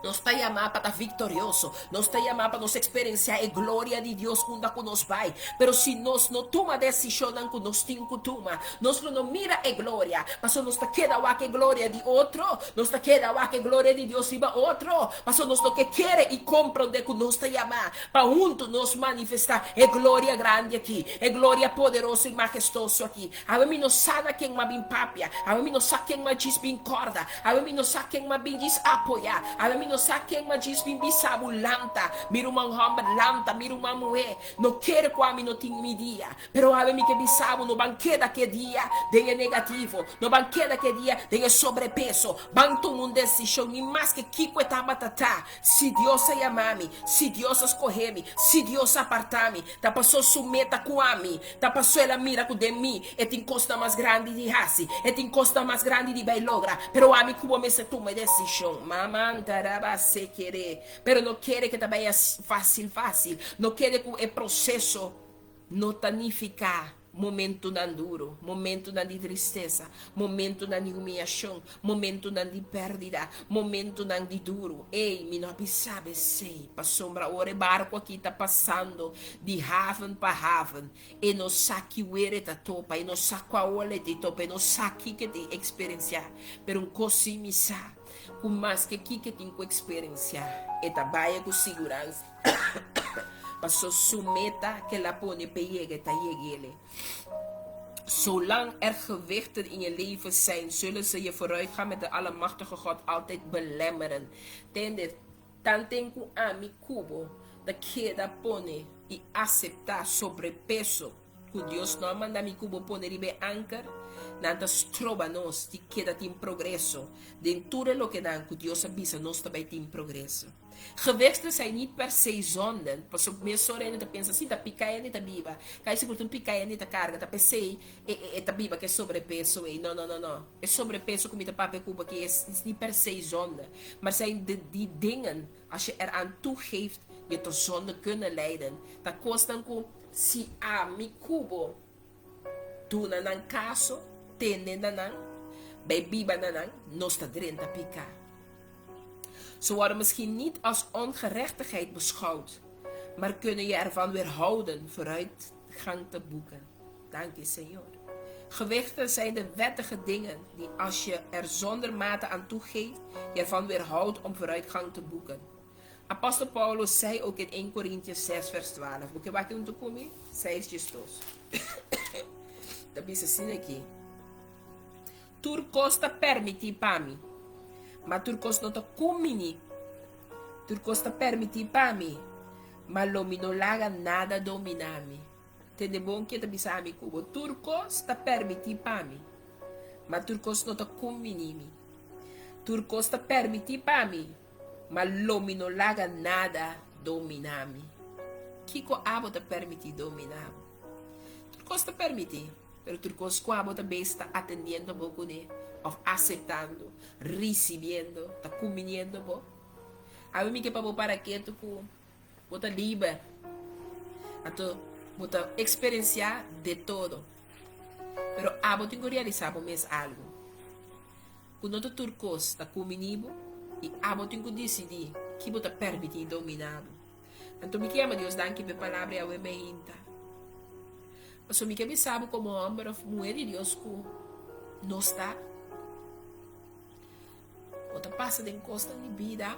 Nos ta yamá pa ta viktorioso. Nos ta yamá pa nos eksperensiá e gloria di Dios unda ku nos bai. Pero si nos no tuma desishonnan ku nos tin ku tuma, nos lo no mira e gloria. Pasobra nos ta keda wak e gloria di otro. Nos ta keda wak e gloria di Dios riba otro. Pasobra nos no ke kere i komprondé ku nos ta yamá pa huntu nos manifestá e gloria grandi aki, e gloria poderoso i mahestoso aki. Awe mi no sa na ken m'a bin papia. Awe mi no sa ken m'a djis bin kòrda. Awe mi no sa ken m'a bin djis apoyá. Awe mi no sa ken m'a djis bin bisa bo lanta, mi ruman hòmber, lanta, mi ruman muhé. No kere ku ami no tin mi dia. Pero awe mi ke bisa bo, no ban keda ke dia den e negativo. No ban keda ke dia den e sobrepeso. Ban tuma un desishon, ni maske kiko e tabata ta. Si Dios a yama mi, si Dios a skohe mi, si Dios a apartá mi, ta pasó su meta ku ami, ta pasó el a mira ku den mi e tin kosnan mas grandi di hasi, e tin kosnan mas grandi di bai logra, pero ami ku bo mester tuma e desishon. Mamantarabase kere, pero no kere ku ta bai fásil fásil, no kere ku e proseso no ta nifiká. Momentunan duru, momentunan di tristesa, momentunan di humiashon, momentunan di pèrdida, momentunan di duru. Ey, mi no a bisa bo esei, pasobra ora e barku aki ta pasando di haven pa haven, e no sa ki wer e ta topa, e no sa kua ola e ta topa, e no sa kiko e ta eksperensiá. Pero un kos sí mi sa, ku maske kiko e tin ku eksperensiá, e ta bai ku siguransa. Paso su meta ke la pone p'e yega e ta yeg'ele. Zolang er gewichten in je leven zijn, zullen ze je vooruitgang met de Allemachtige God altijd belemmeren. Tende, tanten ku ami ku bo ta keda pone i aseptá sobrepeso ku Dios no a manda mi ku bo pone riba e anker, nan ta stroba nos di keda tin progreso den tur e lokenan ku Dios a bisa nos ta bai tin progreso. Gewichten zijn niet per se zonden, pasobra mesora hende ta pensa si ta pica hende ta biba, kai sigur ta un pica hende ta carga, ta pesey e ta biba cu e sobrepeso ey, no no no no, e sobrepeso cu mi ta papia cu bo aki es is niet per se zonde, maar zijn de die dingen als je eraan toegeeft je tot zonde kunnen leiden, ta cosnan cu si ami cu bo duna nan caso, tende na nan, bay biba na nan, nos ta drenta pica. Ze worden misschien niet als ongerechtigheid beschouwd, maar kunnen je ervan weerhouden vooruitgang te boeken. Dank je, Señor. Gewichten zijn de wettige dingen die als je er zonder mate aan toegeeft, je ervan weerhoudt om vooruitgang te boeken. Apostel Paulus zei ook in 1 Corinthians 6 vers 12. Bo ke wak un ku mi? 6 djesdos. Ta bisa asina aki. Tur kos ta permití pa mi, ma tur kos no ta kumbiní. Tur kos ta permití pa mi, ma lo mi no laga nada dominá mi. Tende bon ke ta bisa mi ku bo, tur kos ta permití pa mi, ma tur kos no ta kumbiní mi. Tur kos ta permití pa mi, ma lo mi no laga nada dominá mi. Kiko abo ta permití dominá bo? Tur kos ta permití. Pero tur kos ku abo ta bes ta atendiendo bo kuné, òf aseptando, risibiendo, ta kuminiendo bo. Awe mi ke pa bo para ketu ku bo ta liber. Anto bo ta eksperensiá de todo. Pero abo tin ku realisá bo mes algu, ku no ta tur kos ta kuminí bo i abo tin ku disidí ki bo ta permití dominá bo. Anto mi ke yama Dios danki pa e palabra i awe meinta. Pasobra mi ke bisa bo komo hòmber òf muhé di Dios ku nos ta. Bo ta pasa den kosnan di bida.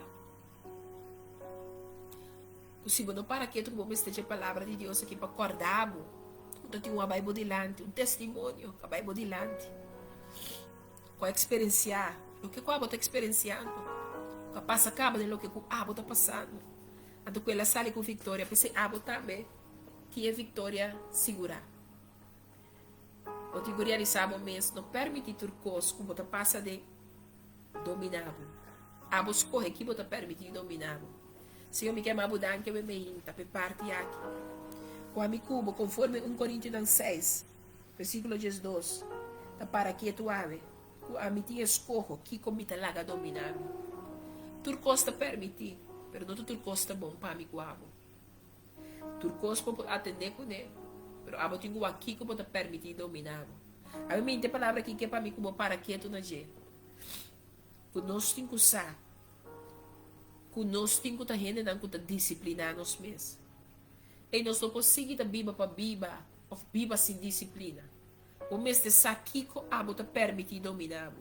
Ku si bo no para ketu ku bo mester dje palabra di Dios aki pa kòrda bo ku ta tin un a bai bo dilanti, un testimonio ku a bai bo dilanti, ku a eksperensiá loke ku abo ta eksperensiando, ku a pasa kaba den loke ku abo ta pasando. Anto ku el a sali ku viktoria, p'esei abo tambe tin e viktoria sigurá. Bo tin ku realisá bo mes, no pèrmití tur kos ku bo ta pasa den dominá bo. Abo skohe ki bo ta pèrmití dominá bo. Señor, mi ke ama bo danki awe meinta p'e parti aki. Ku ami ku bo, konforme un Korintionan seis, versíkulo diesdos, ta para ketu awe, ku ami tin eskoho kiko mi ta laga dominá mi. Tur kos ta pèrmití, pero no ta tur kos ta bon pa mi ku abo. Tur kos bo por atendé kuné, pero abo tin ku wak kiko bo ta permití dominá bo. Ami minti e palabra aki ke pa mi ku bo para ketu na dje, ku nos tin ku sa ku nos tin ku ta hendenan ku ta disipliná nos mes. Ei nos no por sigui ta biba pa biba òf biba sin disiplina. Bo mester sa kiko abo ta permití dominá bo.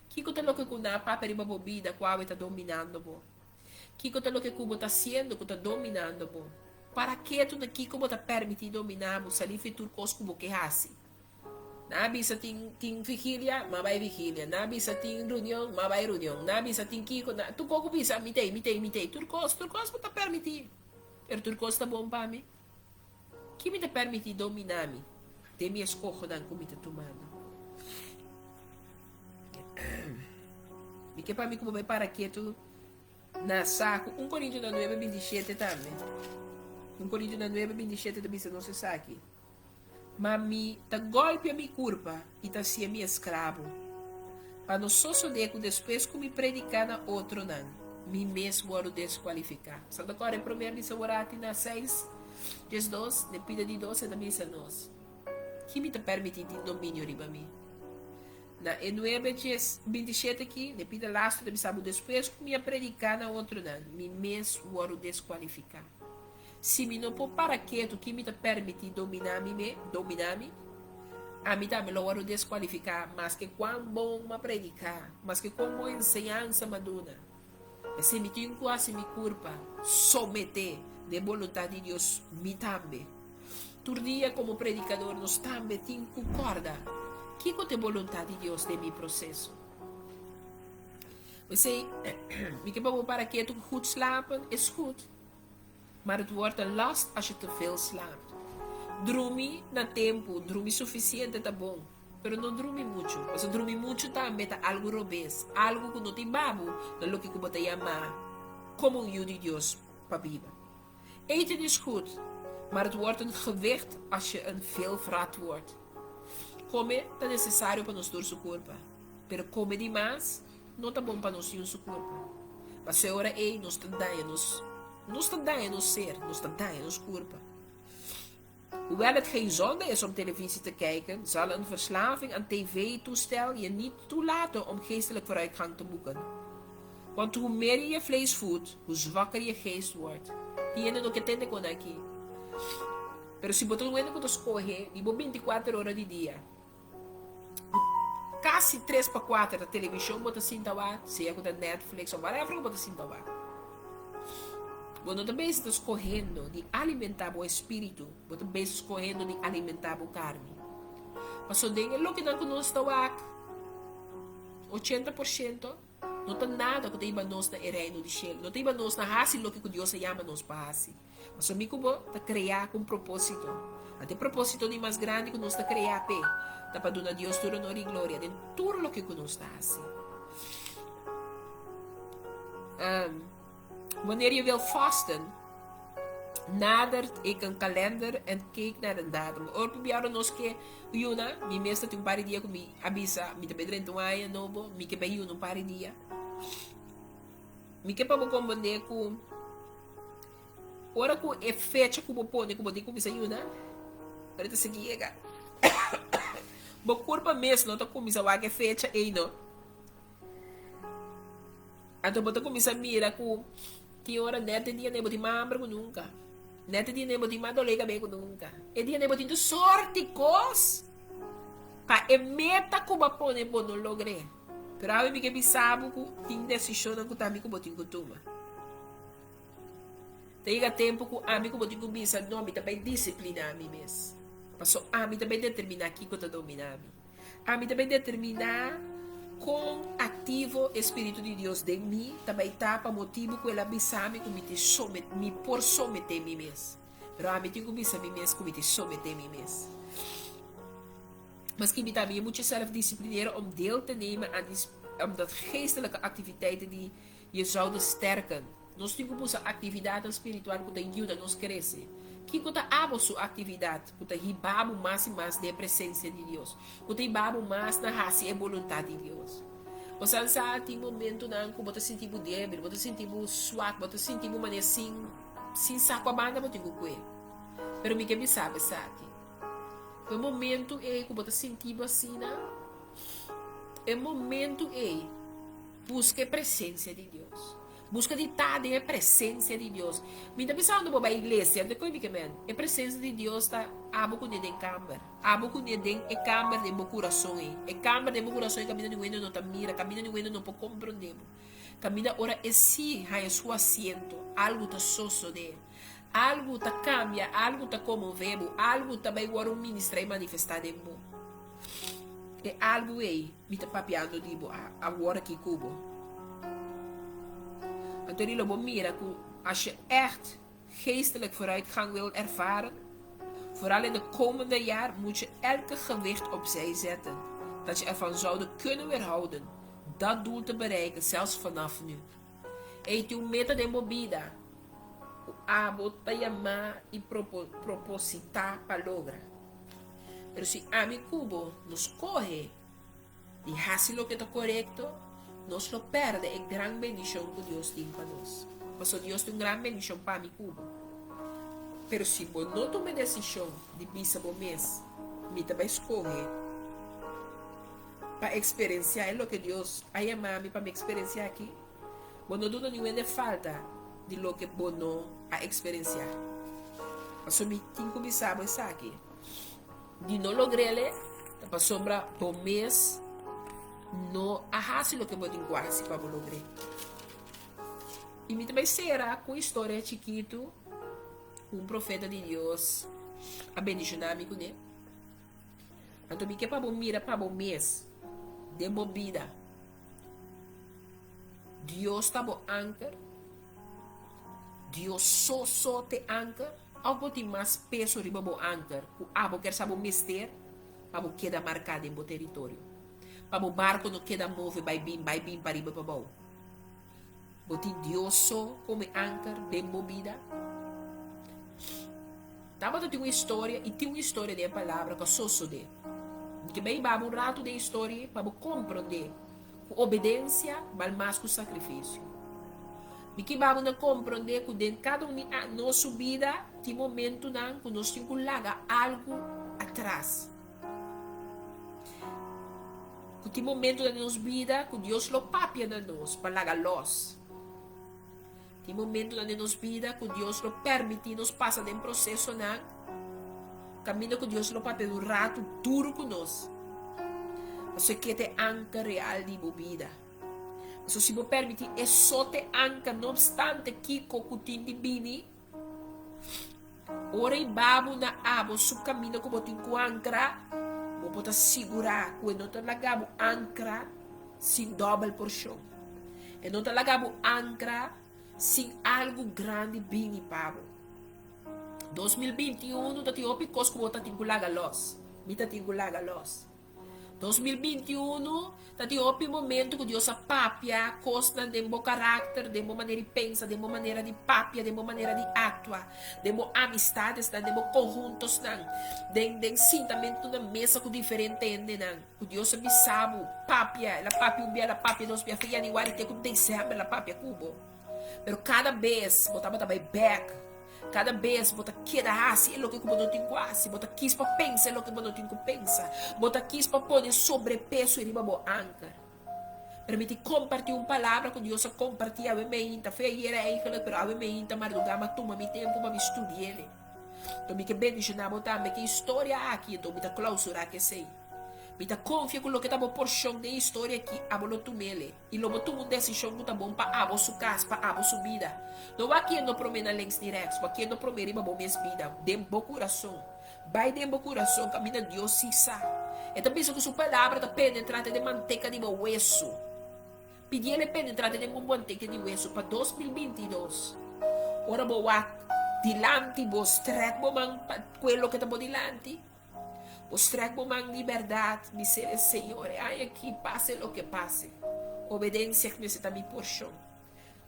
Kiko ta loke ku nan a papia riba bo bida ku awe ta dominando bo? Kiko ta loke ku bo ta hasiendo ku ta dominando bo? Para ketu na kiko bo ta permití dominá bo, salí fi tur kos ku bo ke hasi. Nan a bisa tin tin vigilia, m'a bai vigilia. Nan a bisa tin reunion, m'a bai reunion. Nan a bisa tin kiko, nan, tur kos ku bisa, mi t'ei, mi t'ei, mi t'ei. Tur kos, tur kos bo ta permití. Pero tur kos ta bon pa mi? Ki mi ta permití dominá mi den mi eskohonan ku mi ta tumando? Mi ke pa mi ku bo bai para ketu na saku. Un Korintionan nuebe bintishete tambe. Un Korintionan nuebe bintishete ta bisa nos esaki. Ma mi ta gòlpia mi kurpa i ta hasié mi esklabo, pa no sosodé ku despues ku mi prediká na otronan, mi mes wòrdu deskualifiká. Santa kòrda e promé a bisa worati na seis diesdos, den pida di dos e ta bisa nos, Ki mi ta pèrmití tin dominio riba mi? Na e nuebe dies bintishete akí, den pida lastu ta bisa bo, Despues ku mi a prediká na otronan, mi mes wòrdu deskualifiká. Si mi no por para ketu ki mi ta permití dominá mi me, dominá mi, ami tambe lo wòrdu deskualifiká maske kuan bon m'a prediká, maske kon bon enseñansa m'a duna. P'esei mi tin ku hasi mi kurpa someté na e boluntat di Dios mi tambe. Tur dia komo predikador nos tambe tin ku kòrda kiko ta e boluntat di Dios den mi proseso. P'esei mi ke pa bo para ketu ku goed slapen is goed. Maar het wordt een last als je te veel slaapt. Drumi na tempu, drumi sufisiente ta bon, pero no drumi muchu. Pasobra drumi muchu tambe ta algu robes, algu ku no tin babu na loke ku bo ta yama komo un yu di Dios pa biba. Eten is goed, maar het wordt een gewicht als je een veelvrat wordt. Kome ta nesesario pa nos tur su kurpa, pero kome di mas No ta bon pa nos yun su kurpa. Paso e ora ei nos ta daña nos, nos ta daña nos ser, nos ta daña nos kurpa. Hoewel het geen zonde is om televisie te kijken, zal een verslaving aan tv-toestel je niet toelaten om geestelijk vooruitgang te boeken. Want hoe meer je je vlees voedt, hoe zwakker je geest wordt. Tin hende no ke tende kon aki. Pero si bo ta un hende ku ta skohe di bo bintikuater ora di dia, Casi tres pa cuater ta television bo ta sinta wak, sea cu ta Netflix of whatever cu bo ta sinta wak. Bo no ta bezig ta scohendo di alimenta bo espiritu, bo ta bezig scohendo di alimenta bo carni. Paso den e lokenan cu nos ta wak, 80% no ta nada cu ta hiba nos na e reino di cielo, no ta hiba nos na haci loke cu Dios a yama nos pa haci. Pasobra mi ku bo ta kreá ku un propósito. Anto e propósito di mas grandi ku nos ta kreá p'e ta pa duna Dios tur honor i gloria den tur loke ku nos ta hasi. Wanneer je wil vasten, nader ik een kalender en keek naar een datum. Ora ku biaha nos ke yuna, mi mes ta tin un par di dia ku mi a bisa mi ta bai drenta un aña nobo, mi ke bai yuna un par di dia. Mi ke pa bo komprendé ku ora ku e fecha ku bo pone ku bo tin kuminsá yuna, ora ta sigui yega. Bo kurpa mes no ta kuminsá wak e fecha ei no. Anto bo ta kuminsá mira ku tin ora nèt e dia nei bo tin mas hamber ku nunka. Nèt e dia nei bo tin mas dolé kabes ku nunka. E dia nei bo tin tur sòrt di kos pa e meta ku bo a pone bo no logr'é. Pero awe mi ke bisa bo ku tin desishonnan ku tambe ku bo tin ku tuma. Ta yega tempu ku ami ku bo tin ku bisa, No, mi ta bai disipliná mi mes. Paso ami ta bai determiná kiko ta dominá mi. Ami ta bai determiná kon aktivo e spiritu di Dios den mi ta bai ta pa motibu ku el a bisa mi ku mi tin somet, mi por someté mi mes. Pero ami tin ku bisa mi mes ku mi tin someté mi mes. Maske mi tambe moet jezelf disciplineren om deel te nemen aan die, omdat geestelijke activiteiten die je zouden sterken. Nos tin ku buska aktividatnan spiritual ku ta yuda nos krese. Kiko ta abo su aktividat ku ta hiba bo mas i mas den e presensia di Dios, ku ta hiba bo mas na hasi e boluntat di Dios? Bo sa sa tin momentunan ku bo ta sinti bo débil, bo ta sinti bo swak, bo ta sinti bo manera sin sin sa kua banda bo tin ku kue. Pero mi ke bisa bo esaki, ku e momentu ei ku bo ta sinti bo asina, e momentu ei buska e presensia di Dios. Buska di ta den e presencia di Dios. Mi ta bisa unda bo bai iglesia, unda koe mi ke men? E presencia di Dios ta abo kuné den kamber. Abo kuné den e kamber den bo kurason ei. E kamber den bo kurason ei kaminda ningun hende no ta mira, kaminda ningun hende no por komprondé bo. Kaminda ora e si haña su asiento, algu ta sosodé. Algu ta kambia, algu ta konmové bo, algu ta bai wòrdu ministrá i manifestá den bo. E algu ei mi ta papiando di bo awor aki ku bo. Anto di lo bo mira ku as je echt geestelijk vooruitgang wilt ervaren, vooral in de komende jaar, moet je elke gewicht opzij zetten dat je ervan zouden kunnen weerhouden dat doel te bereiken, zelfs vanaf nu. Ei tin un meta den bo bida ku abo ta yamá i propositá pa logra. Pero si ami ku bo no skohe di hasi loke ta korekto, nos lo pèrdè e gran bendishon ku Dios tin pa nos. Pasobra Dios tin un gran bendishon pa mi ku bo. Pero si bo no tuma e desishon di bisa bo mes, Mi ta bai skohe pa eksperensiá e loke Dios a yama mi pa mi eksperensiá aki, bo no duna niun hende falta di loke bo no a eksperensiá. Pasobra mi tin ku bisa bo esaki, di no logr'el ta pasobra bo mes no a hasi loke bo tin ku hasi pa bo logr'é. I mi ta bai sera ku un historia chikitu ku un profeta di Dios a bendishoná mi kuné. Anto mi ke pa bo mira pa bo mes den bo bida. Dios ta bo anker? Dios so so t'e anker? Of bo tin mas peso riba bo anker ku abo ker sa bo mester pa bo keda marká den bo teritorio? Pa bo barko no keda move bai bin bai bin pariba i pabou? Bo tin Dios so komo e anker den bo bida? Tabata tin un historia i tin un historia den e Palabra ku a sosodé. Mi ke bai hiba bo un ratu den e historia ei pa bo komprondé Ku obedensia bal mas ku sakrifisio. Mi ke babo na komprondé ku den kada un di nos su bida tin momentunan ku nos tin ku laga algu atras. Ku tin momentunan den nos bida ku Dios lo papia na nos pa laga los. Tin momentunan den nos bida ku Dios lo permití nos pasa den prosesonan kaminda ku Dios lo papia un ratu duru ku nos. Pasobra e ke ta e anker real di bo bida. Pasobra si bo permití e so ta e anker, no opstante kiko ku tin di bini, ora i babu na abo su kaminda ku bo tin ku ankra, bo por ta sigurá ku e no ta laga bo ankra sin dòbel porshon. E no ta laga bo ankra sin algu grandi bini pa bo. 2021 ta tin hopi kos ku bo ta tin ku laga los. Mi ta tin ku laga los. 2021 ta tin hopi momento ku Dios a papia kosnan den bo karakter, den bo manera di pensa, den bo manera di papia, den bo manera di aktua, den bo amistadesnan, den bo konhuntosnan, den den sintamentu na mesa ku diferente hendenan. Ku Dios a bisa bo papia, el a papia un bia, el a papia dos bia, fe yanüari te ku desèmber el a papia ku bo. Pero kada bes bo tabata bai bèk. Kada bes bo ta keda hasi e loke ku bo no tin ku hasi. Bo ta kis pa pensa e loke bo no tin ku pensa. Bo ta kis pa pone sobrepeso riba bo anker. Pero mi tin kompartí un palabra ku Dios a kompartí awe meinta. Fue ayera eigenlijk, pero awe meinta mardugá mi a tuma mi tempu pa mi studi'el. Enton mi ke bendishoná bo tambe ku e historia aki, enton mi ta klausurá ku esei. Mi ta konfia ku loke ta bo porshon den e historia akí, abo lo tum'el i lo bo tuma un desishon ku ta bon pa abo su kas, pa abo su bida. No wak yendo promé na links ni rèks, wak yendo promé riba bo mes bida, den bo kurason. Bai den bo kurason kaminda Dios sí sa. E ta bisa ku su palabra ta penetrá te den manteka di bo wesu. Pidi el e penetrá te den bo manteka di wesu pa 2022. Ora bo wak dilanti bo strèk bo man pa kue loke ta bo dilanti. Bo strèk bo man di bèrdat, bis'el e Señor, e aña aki pase loke pase, obedensia mester ta mi porshon.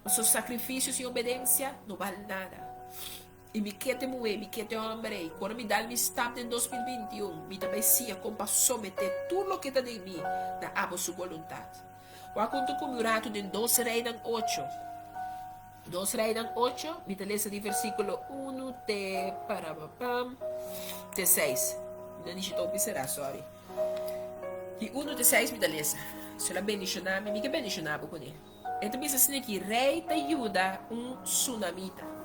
Pasobra sakrifisio sin obedensia no bal nada. I mi ke te muhé, mi ke te hòmber ei. Ku ora mi dal mi stap den 2021, mi ta bai siña kon pa someté tur loke ta den mi na abo su boluntat. Wak huntu ku mi un ratu den Dos Reinan ocho. Dos Reinan ocho, mi ta lesa di versíkulo unu te parapapam te seis. Mi no nishita hopi será, sorry. Di unu te seis mi ta lesa. Si el a bendishoná mi, mi ke bendishoná bo kuné. E ta bisa asina ki rei ta yuda un sunamita.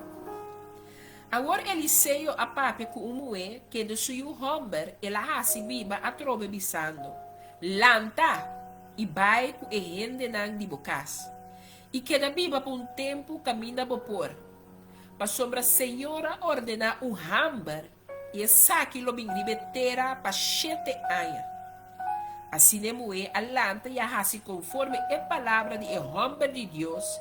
Awor Eliseo a papia ku un muhé kende su yu hòmber el a hasi biba atrobe bisando, Lanta i bai ku e hendenan di bo kas, i keda biba pa un tempu kaminda bo por, pasobra Señor a ordená un hamber i esaki lo bin riba e tera pa shete aña. Asina e muhé a lanta i a hasi konforme e palabra di e hòmber di Dios,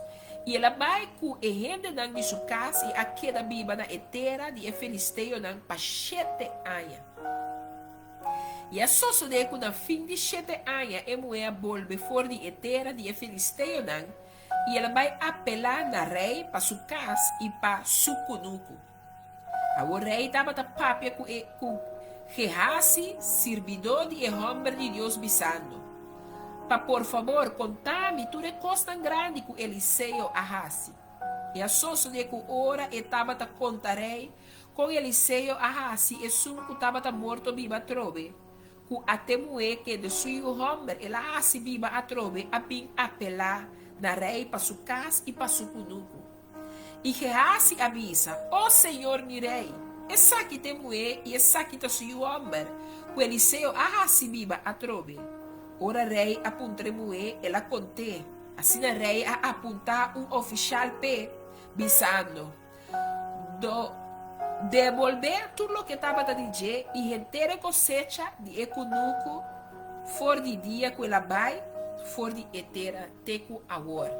i el a bai ku e hendenan di su kas i a keda biba na e tera di e filisteonan pa shete aña. I a sosodé ku na fin di shete aña e muhé a bolbe for di e tera di e filisteonan, i el a bai apelá na rei pa su kas i pa su kunuku. Awor rei tabata papia ku e ku Gehazi, sirbidó di e hòmber di Dios, bisando, Pa por fabor konta mi tur e kosnan grandi ku Eliseo a hasi. I a sosodé ku ora e tabata konta rei kon Eliseo a hasi esun ku tabata morto biba atrobe, ku a te muhé kende su yu hòmber el a hasi biba atrobe a bin apelá na rei pa su kas i pa su kunuku. I Gehazi a bisa, O señor mi rei, esaki ta e muhé i esaki ta su yu hòmber ku Eliseo a hasi biba atrobe. Ora rei a puntra e muhé, el a kont'é. Asina rei a apuntá un ofishal p'e, bisando, Do debolbé tur loke tabata di dje i henter e kosecha di e kunuku for di dia ku el a bai for di e tera te ku awor.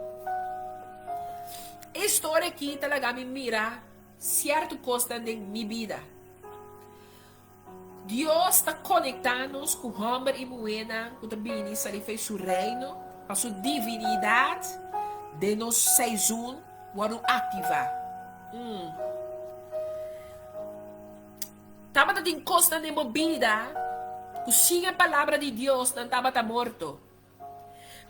E historia aki ta laga mi mira sierto kosnan den mi bida. Dios ta konektá nos ku hòmber i muhénan ku ta bini sali fei su Reino pa su divinidat den nos seizoen wòrdu aktivá. Mm. Tabata tin kosnan den bo bida ku sin e Palabra di Dios nan tabata morto.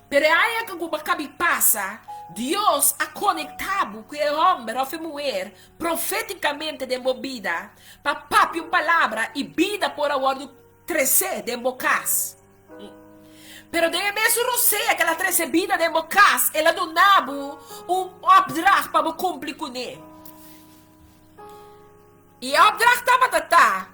Pero e aña ku bo a kabi pasa, Dios a konektá bo ku e hòmber òf e muher profétikamente den bo bida pa papia un palabra i bida por a wòrdu tresé den bo kas. Pero den e mesun rosea ku el a trese bida den bo kas, el a duna bo un opdracht pa bo kumpli kuné. I e opdracht tabata ta,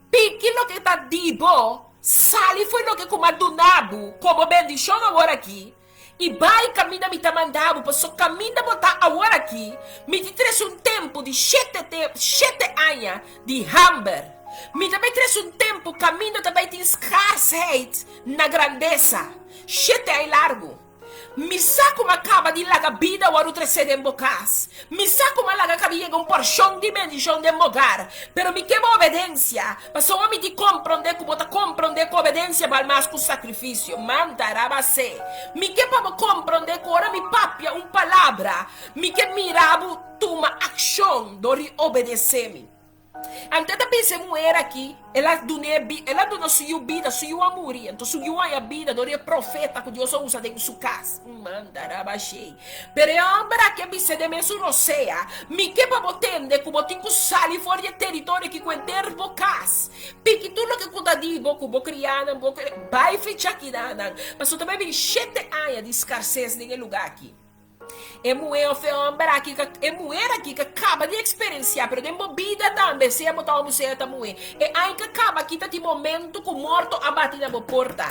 Piki loke ta di bo, sali for loke ku m'a duna bo komo bendishon awor aki, i bai kaminda mi ta manda bo, pasobra kaminda bo ta awor aki, mi tin trese un tempu di shete shete aña di hamber. Mi ta bai trese un tempu kaminda ta bai tin skaarsheid na grandesa, shete aña largu. Mi sa ku m'a kaba di laga bida wòrdu tresé den bo kas. Mi sa ku m'a laga kaba yega un porshon di bendishon den bo hogar. Pero mi ke bo obedensia, pasobra mi di komprondé ku bo ta komprondé ku obedensia bal mas ku sakrifisio. Manta rabasé. Mi ke pa bo komprondé ku ora mi papia un palabra, mi ke mira bo tuma akshon dor di obedesé mi. Anto e ta bisa e muher aki, el a dun'é bi, el a duna su yu bida, su yu a muri, anto su yu a haña bida dor di e profeta ku Dios a usa den su kas. Mandarabashei. Pero e hòmber aki a bisa den mesun rosea, Mi ke pa bo tende ku bo tin ku sali for di e teritorio aki ku henter bo kas, piki tur loke ku ta di bo, ku bo krianan, bo bai ficha kinanan, pasobra ta bai bini shete aña di skarses den e lugá aki. E muhé òf e hòmber aki ka, e muher aki ka kaba di eksperensiá, pero den bo bida tambe. homber, sea bo ta homber sea ta muhé. E aña ku a kaba aki ta tin momento ku morto a bati na bo porta.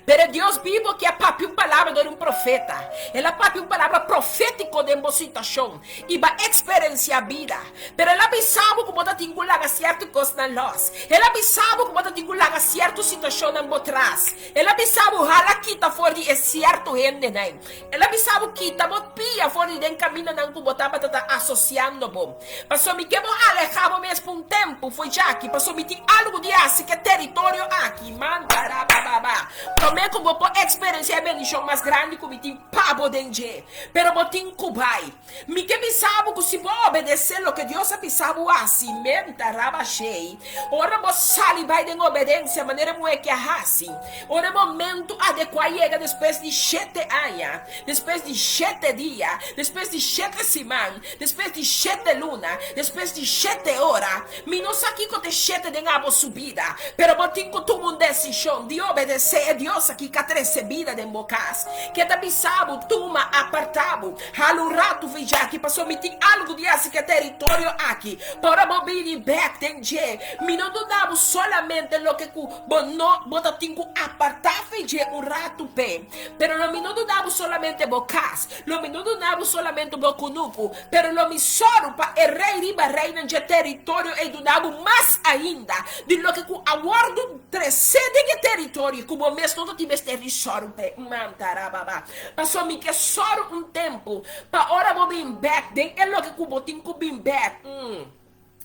Pero e Dios bibo ki a papia un palabra dor di un profeta. El a papia un palabra profétiko den bo situashon i bo a eksperensiá bida. Pero el a bisa bo ku bo ta tin ku laga sierto kosnan lòs. El a bisa bo ku bo ta tin ku laga sierto situashonnan bo tras. El a bisa bo hala kita for di e sierto hendenan. El a bisa bo kita bo pia for di den kamindanan ku bo tabata ta asosiando bo. Pasobra mi ke bo alehá bo mes pa un tempu for djaki, pasobra mi tin algu di hasi ku e teritorio aki. Mantarabababa. Promé ku bo por eksperensiá e bendishon mas grandi ku mi tin pa bo den dje. Pero bo tin ku bai. Mi ke bisa bo ku si bo obedesé loke Dios a bisa bo hasi, menta rabashei, ora bo sali bai den obedensia manera e muhé ke a hasi, ora e momentu adekuá yega despues di shete aña, despues di shete dia, despues di shete siman, despues di shete luna, despues di shete ora, mi no sa kiko ta e shete den abo su bida, pero bo tin ku tuma un desishon di obedesé e Dios aki ku a trese bida den bo kas, ke ta bisa bo, tuma, apartá bo. Hala un ratu fi djaki, pasobra mi tin algu di hasi ku e teritorio aki. Pa ora bo bini bèk den dje, mi no duna bo solamente loke ku bo no bo ta tin ku apartá fi dje un ratu p'e. Pero lo mi no duna bo solamente bo kas, lo mi no duna bo solamente bo kunuku, pero lo mi sòru pa e rei riba reinan dje teritorio ei duna bo mas ainda di loke ku a wòrdu tresé den e teritorio ku bo mes no ta tin mester di sòru p'e. Mantarababa. Pasobra mi ke sòru un tempu pa ora bo bin bèk den e loke ku bo tin ku bin bèk.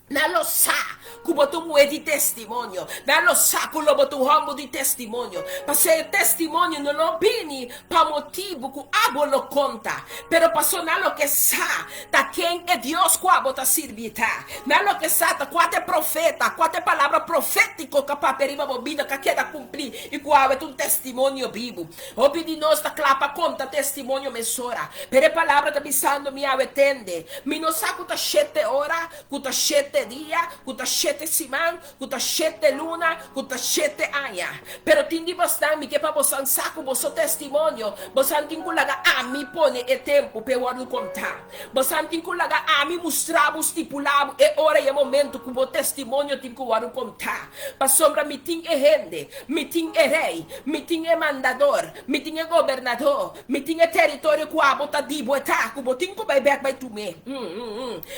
Nan lo sa ku bo ta un muhé di testimonio. Nan lo sa ku lo bo ta un hòmber di testimonio. Pasobra e testimonio no lo bini pa motibu ku abo lo konta, pero pasobra nan lo ke sa ta ken e Dios ku abo ta sirbi ta. Nan lo ke sa ta kua ta e profeta, kua ta e palabra profétiko ku a papia riba bo bida ku a keda kumplí i ku awe ta un testimonio bibu. Hopi di nos ta kla pa konta testimonio mesora, pero e palabra ta bisando mi awe tende. Mi no sa ku ta shete ora, ku ta shete dia, ku ta shete siman, ku ta shete luna, ku ta shete aña. Pero tin di bosnan mi ke pa bosan sa ku boso testimonio, bosan tin ku laga ami pone e tempu p'e wòrdu kontá. Bosan tin ku laga ami mustra bo, stipulá bo e ora i e momentu ku bo testimonio tin ku wòrdu kontá. Pasobra mi tin e hende, mi tin e rei, Mi tin e mandador, mi tin e gobernador, mi tin e teritorio ku abo ta di bo e ta ku bo tin ku bai bek bai tum'é.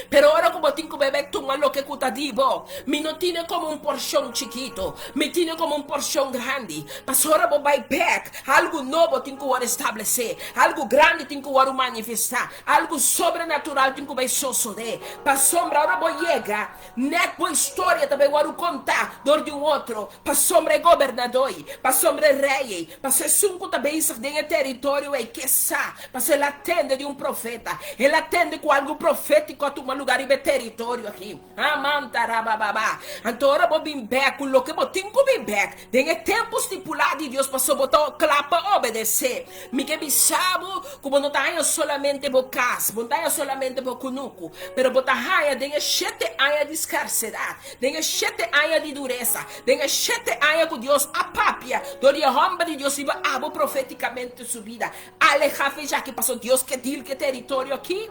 Pero ora ku bo tin ku bai bek tuma loke ku ta di bo, mi no tine komo un porshon chikitu, mi tine komo un porshon grandi. Pasobra ora bo bai bek, algu nobo tin ku wòrdu establesé, algu grandi tin ku wòrdu manifestá, algu sobrenatural tin ku bai sosodé. Pasobra ora bo yega, Nèt bo historia ta bai wòrdu kontá dor di un otro, pasobra e gobernadó ei, pasobra e rei ei, pasobra esun ku ta bezig den e teritorio ei ke sa, pasobra el a tende di un profeta, el a tende ku algu profétiko a tuma lugá riba e teritorio aki. Amantarabababa. Anto ora bo bin bèk ku loke bo tin ku bin bèk den e tempu stipulá di Dios, pasobra bo ta kla pa obedesé. Mi ke bisa bo ku bo no ta haña solamente bo kas, bo no ta haña solamente bo kunuku, pero bo ta haña den e shete aña di skarsedat, den e shete aña di duresa, den e shete aña ku Dios a papia dor di e hòmber di Dios riba abo profétikamente su bida. Alehá fe djaki pasobra Dios ke dil ku e teritorio aki.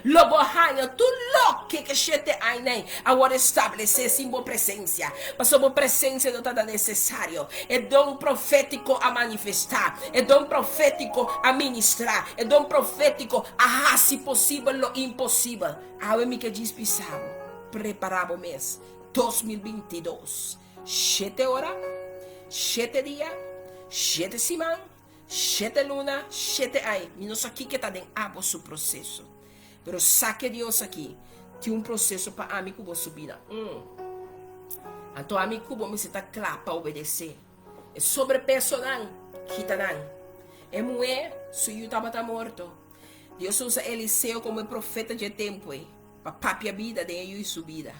Lo bo haña tur loke ku e shete aña ei a wòrdu establesé sin bo presensia, pasobra bo presensia no tabata nesesario. E don profétiko a manifestá, e don profétiko a ministrá, e don profétiko a hasi posibel lo imposibel. Awe mi ke djis bisa bo, prepará bo mes. 2022, shete ora, shete dia, shete siman, shete luna, shete aña. Mi no sa kiko ta den abo su proseso, pero sa ke Dios aki tin un proseso pa ami ku bo su bida. Mm. Anto ami ku bo mester ta kla pa obedesé. E sobrepesonan, kita nan. E muhé, su yu tabata morto. Dios a usa Eliseo komo e profeta dje tempu ei pa papia bida den e yu i su bida.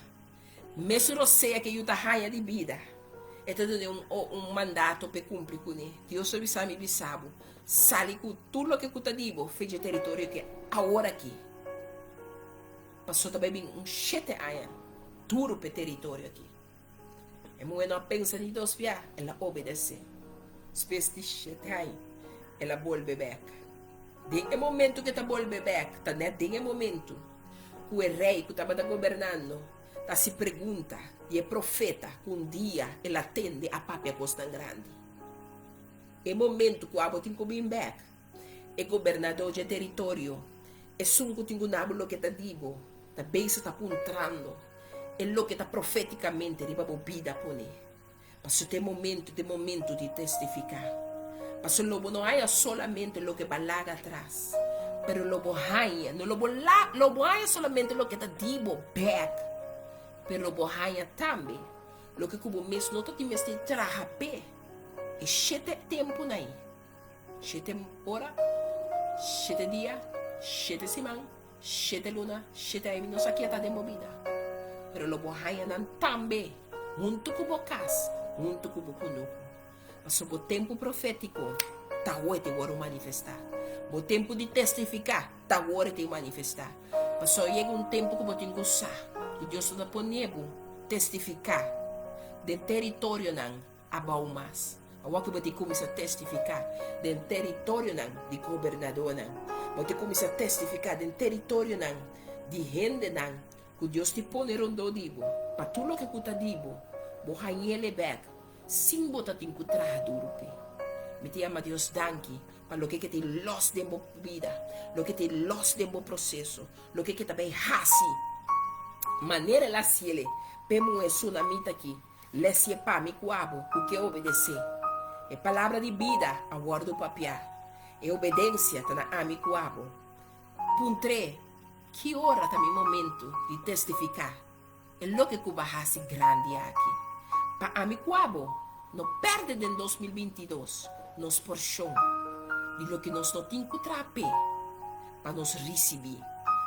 Mesun rosea ku e yu ta haña di bida, e ta dun'é un un mandato pa e kumpli kuné. Dios a bisa mi bisa bo, sali ku tur loke ku ta di bo fe dje teritorio ke awor aki. Pasobra ta bai bin un shete aña duru pa e teritorio aki. E muhé no a pensa ni dos bia, el a obedesé. Despues di shete aña, el a bolbe bèk. Den e momentu ku e ta bolbe bèk, ta nèt den e momentu ku e rei ku tabata gobernando. Ta hasi pregunta di e profeta ku un dia el a tende a papia kosnan grandi. E momento ku abo tin ku bin bèk, e gobernadó dje teritorio, esun ku tin ku na bo loke ta di bo, ta bezig ta puntrando e loke ta profétikamente riba bo bida pone. Pasobra ta e momento, ta e momento di testifiká. Pasobra lo bo no haña solamente loke bo a laga atras, pero lo bo haña, no lo bo la, lo bo haña solamente loke ta di bo bèk, pero lo bo haña tambe loke ku bo mes no ta tin mester traha p'e. E shete tempunan ei, shete ora, shete dia, shete siman, Shete luna, shete aña mi no sa ke ta den bo bida, pero lo bo haña nan tambe huntu ku bo kas, huntu ku bo kunuku. Pasobra bo tempu profétiko ta awor e tin wòrdu manifestá. Bo tempu di testifiká ta awor e tin manifestá. Pasobra yega un tempu ku bo tin ku sa ku Dios no ta pone bo testifiká den teritorionan Abou mas. Awor ku bo tin kuminsá testifiká den teritorionan di gobernadónan, bo tin kuminsá testifiká den teritorionan di hendenan ku Dios tin pone rondó di bo, pa tur loke ku ta di bo, bo hañ'el bèk sin bo ta tin ku traha duru p'e. Mi ta yama Dios danki pa loke ke tin lòs den bo bida, loke tin lòs den bo proseso, loke ke ta bai hasi manera el a hasiel p'e muhé sunamita aki. Lesie pa mi ku abo ku ke obedesé. E palabra di bida a wòrdu papiá. E obedensia ta na ami ku abo. Puntr'é, Ki ora ta mi momentu di testifiká e loke ku bo a hasi grandi aki? Pa ami ku abo no pèrdè den 2022 nos porshon di loke nos no tin ku traha p'e pa nos risibí,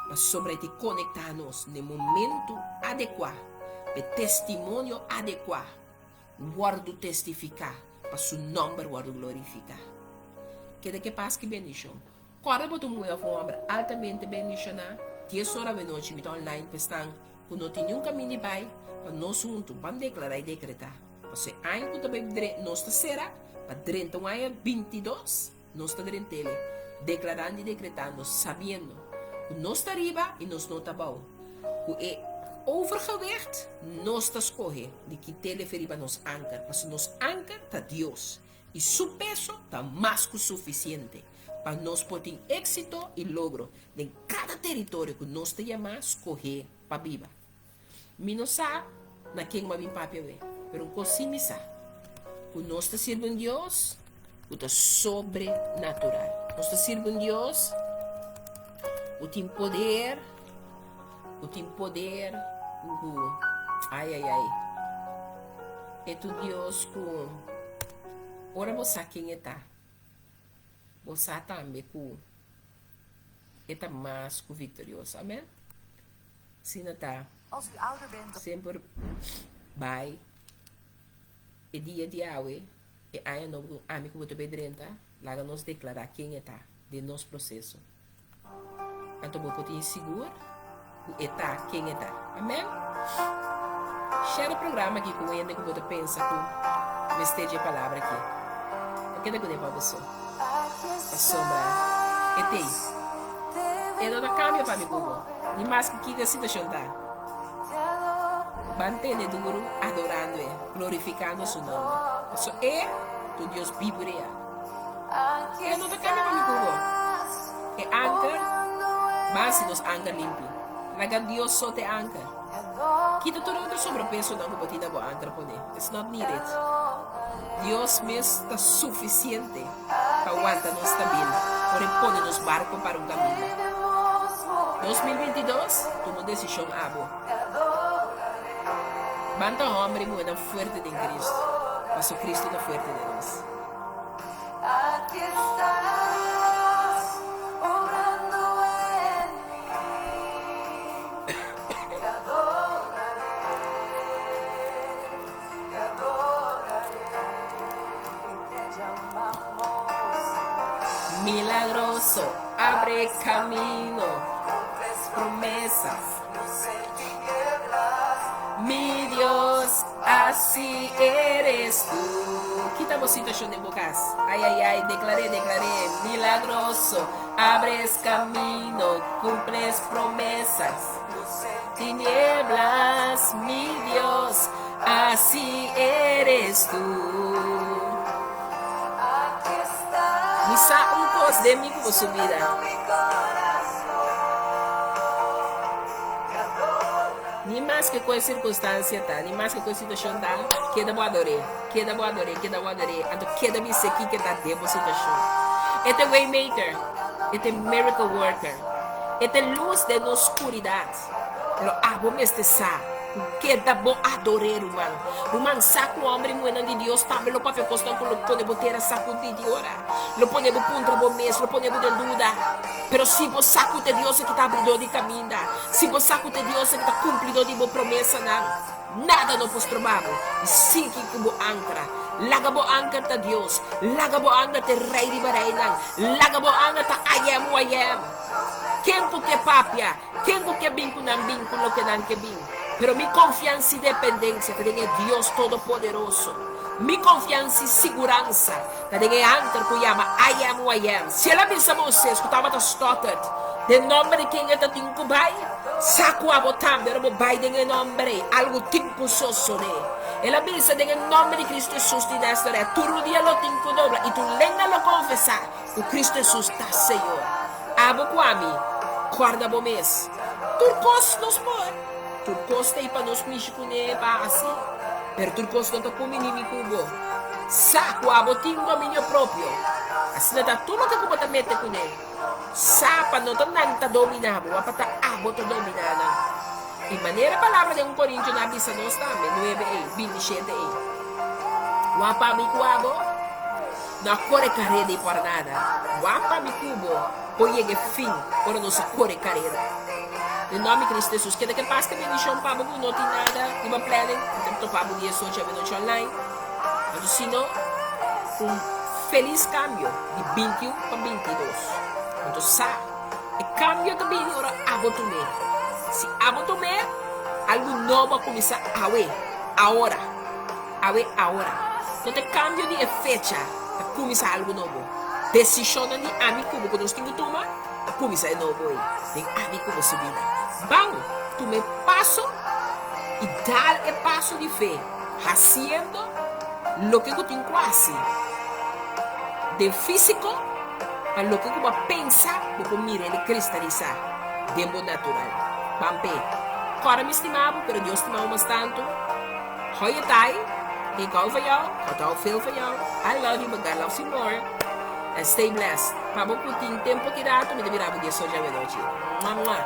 pasobra e ta konektá nos n'e momentu adekuá. P'e testimonio adekuá wòrdu testifiká pa su nòmber wòrdu glorifiká. Keda ke pas ki bendishon. Kòrda bo ta un muhé òf un hòmber altamente bendishoná. Dies ora awenochi mi ta online pa esnan ku no tin niun kaminda di bai pa nos huntu ban deklará i dekretá. Pasobra e aña ku ta bai nos ta sera pa drenta un aña 22. Nos ta drent'Ele, deklarando i dekretando, sabiendo ku nos ta riba i nos no ta abou, ku e overgewicht nos ta skohe di kit'Ele fe riba nos anker, pasobra nos anker ta Dios, i Su peso ta mas ku sufisiente pa nos por tin éksito i logro den kada teritorio ku nos ta yamá skohe pa biba. Mi no sa na ken bo a bin papia awe, pero un kos sí mi sa, ku nos ta sirbi un Dios ku ta sobrenatural. Nos ta sirbi un Dios ku tin poder, ku tin poder, ku, ai, ai, ai, e ta un Dios ku ora bo sa ken e ta, bo sa tambe ku e ta mas ku viktorioso. Amen. Asina ta semper bai e dia di awe, e aña nobo ku ami ku bo ta bai drenta, laga nos deklará ken e ta den nos proseso. Anto bo por tin sigur ku e ta ken e ta. Amen. Share e programa aki ku un hende ku bo ta pensa ku mester dje palabra aki. No keda kuné pa bo so. Pasobra e t'ei. E no ta kambia pa mi ku bo, ni maske kiko e situashon ta. Ban tene duru adorando e, glorifikando su nomber. Pasobra e ta un Dios bibu real. E no ta kambia pa mi ku bo. E anker, ban si nos anker limpi. Laga Dios so ta e anker. Kita tur e otro sobrepesonan ku bo tin na bo anker pone. It's not needed. Dios mes ta sufisiente pa wanta nos stabil ora e pone nos barko para un kaminda. 2022, tuma un desishon abo. Ban ta hòmber i muhénan fuerte den Kristu, paso Kristu ta fuerte den nos. Milagroso, abre camino, promesas. Mi Dios, así eres tú. Kita bo situacion den bo cas. Ay, ay, ay, declaré, declaré. Milagroso, abres camino, cumples promesas. tinieblas, mi Dios, así eres tú. Mi sa un kos den mi ku bo su bida. Ni maske ku e sirkunstansia ta, ni maske ku e situashon ta, keda bo ador'é, keda bo ador'é, keda bo ador'é, anto keda bis'é kiko ta den bo situashon. E ta e Waymaker, e ta e Miracle Worker, e ta e lus den nos skuridat. Pero abo mester sa ku keda bo ador'é, ruman. Ruman, sa ku hòmber i muhénan di Dios tambe lo papia kosnan ku lo pone bo tera sakudí di ora, lo pone bo puntra bo mes, lo pone bo den duda. Pero si bo sa ku ta Dios aki ta abridó di kaminda, si bo sa ku ta Dios aki ta kumplidó di bo promesanan, nada no por stroba bo. I sigui ku bo ankra. Laga bo anker ta Dios. Laga bo anger ta e Rei riba reinan. Laga bo anger ta I Am Who I Am. Ken ku ke papia, ken ku ke bin ku nan bin ku loke nan ke bin. Pero mi konfiansa i dependensia ta den e Dios Todopoderoso. Mi konfiansa i siguransa ta den e anker ku yama I Am Who I Am. Si el a bisa Moises ku tabata stòterd den nòmber di ken e ta tin ku bai, sa ku abo tambe ora bo bai den e nòmber ei, algu tin ku sosodé. El a bisa, Den e nòmber di Kristu Hesus di Nazaret, tur rudia lo tin ku dobla i tur lenga lo konfesá ku Kristu Hesus ta Señor. Abo ku ami, kòrda bo mes. Tur kos nos por. Tur kos ta ei pa nos mishi kuné pa hasi, pero tur kos no ta kumbiní mi ku bo. Sa ku abo tin dominio propio. Asina ta tur loke ku bo ta mete kuné. Sa pa no ta nan ta dominá bo, ma pa ta abo ta dominá nan. I manera palabra den un Korintionan a bisa nos tambe, nuebe ei, bintishete ei. Wak pa mi ku abo no a kore kareda i por nada. Wak pa mi ku bo por yega e fin ora nos a kore kareda. Den nòmber di Cristo Jesus, keda ke pas ke bendishon pa bo ku no tin nada riba planning, mi ta topa bo diesocho avenochi online. Anto si no, un felis kambio di bintiun pa bintidos. Anto sa, e kambio ta bini ora abo tum'é. Si abo tum'é, algu nobo a kuminsá awe, aora. Awe, aora. No ta e kambio di e fecha ta kuminsá algu nobo. Desishonnan di ami ku bo ku nos tin ku tuma ta kuminsá e nobo ei den ami ku bo su bida. Ban tuma e paso i dal e paso di fe hasiendo loke ku tin ku hasi den físiko pa loke ku bo a pensa bo por mira el kristalisá den bo natural. Ban p'e. Kòrda mi stima bo pero Dios stima bo mas tantu. Hou je tai, ik hou van jou, God hou veel van jou, I love you but God loves you more, and stay blessed. Pa bo ku tin tempo ki rato mi ta mira bo diesocho avenochi. Mua mua.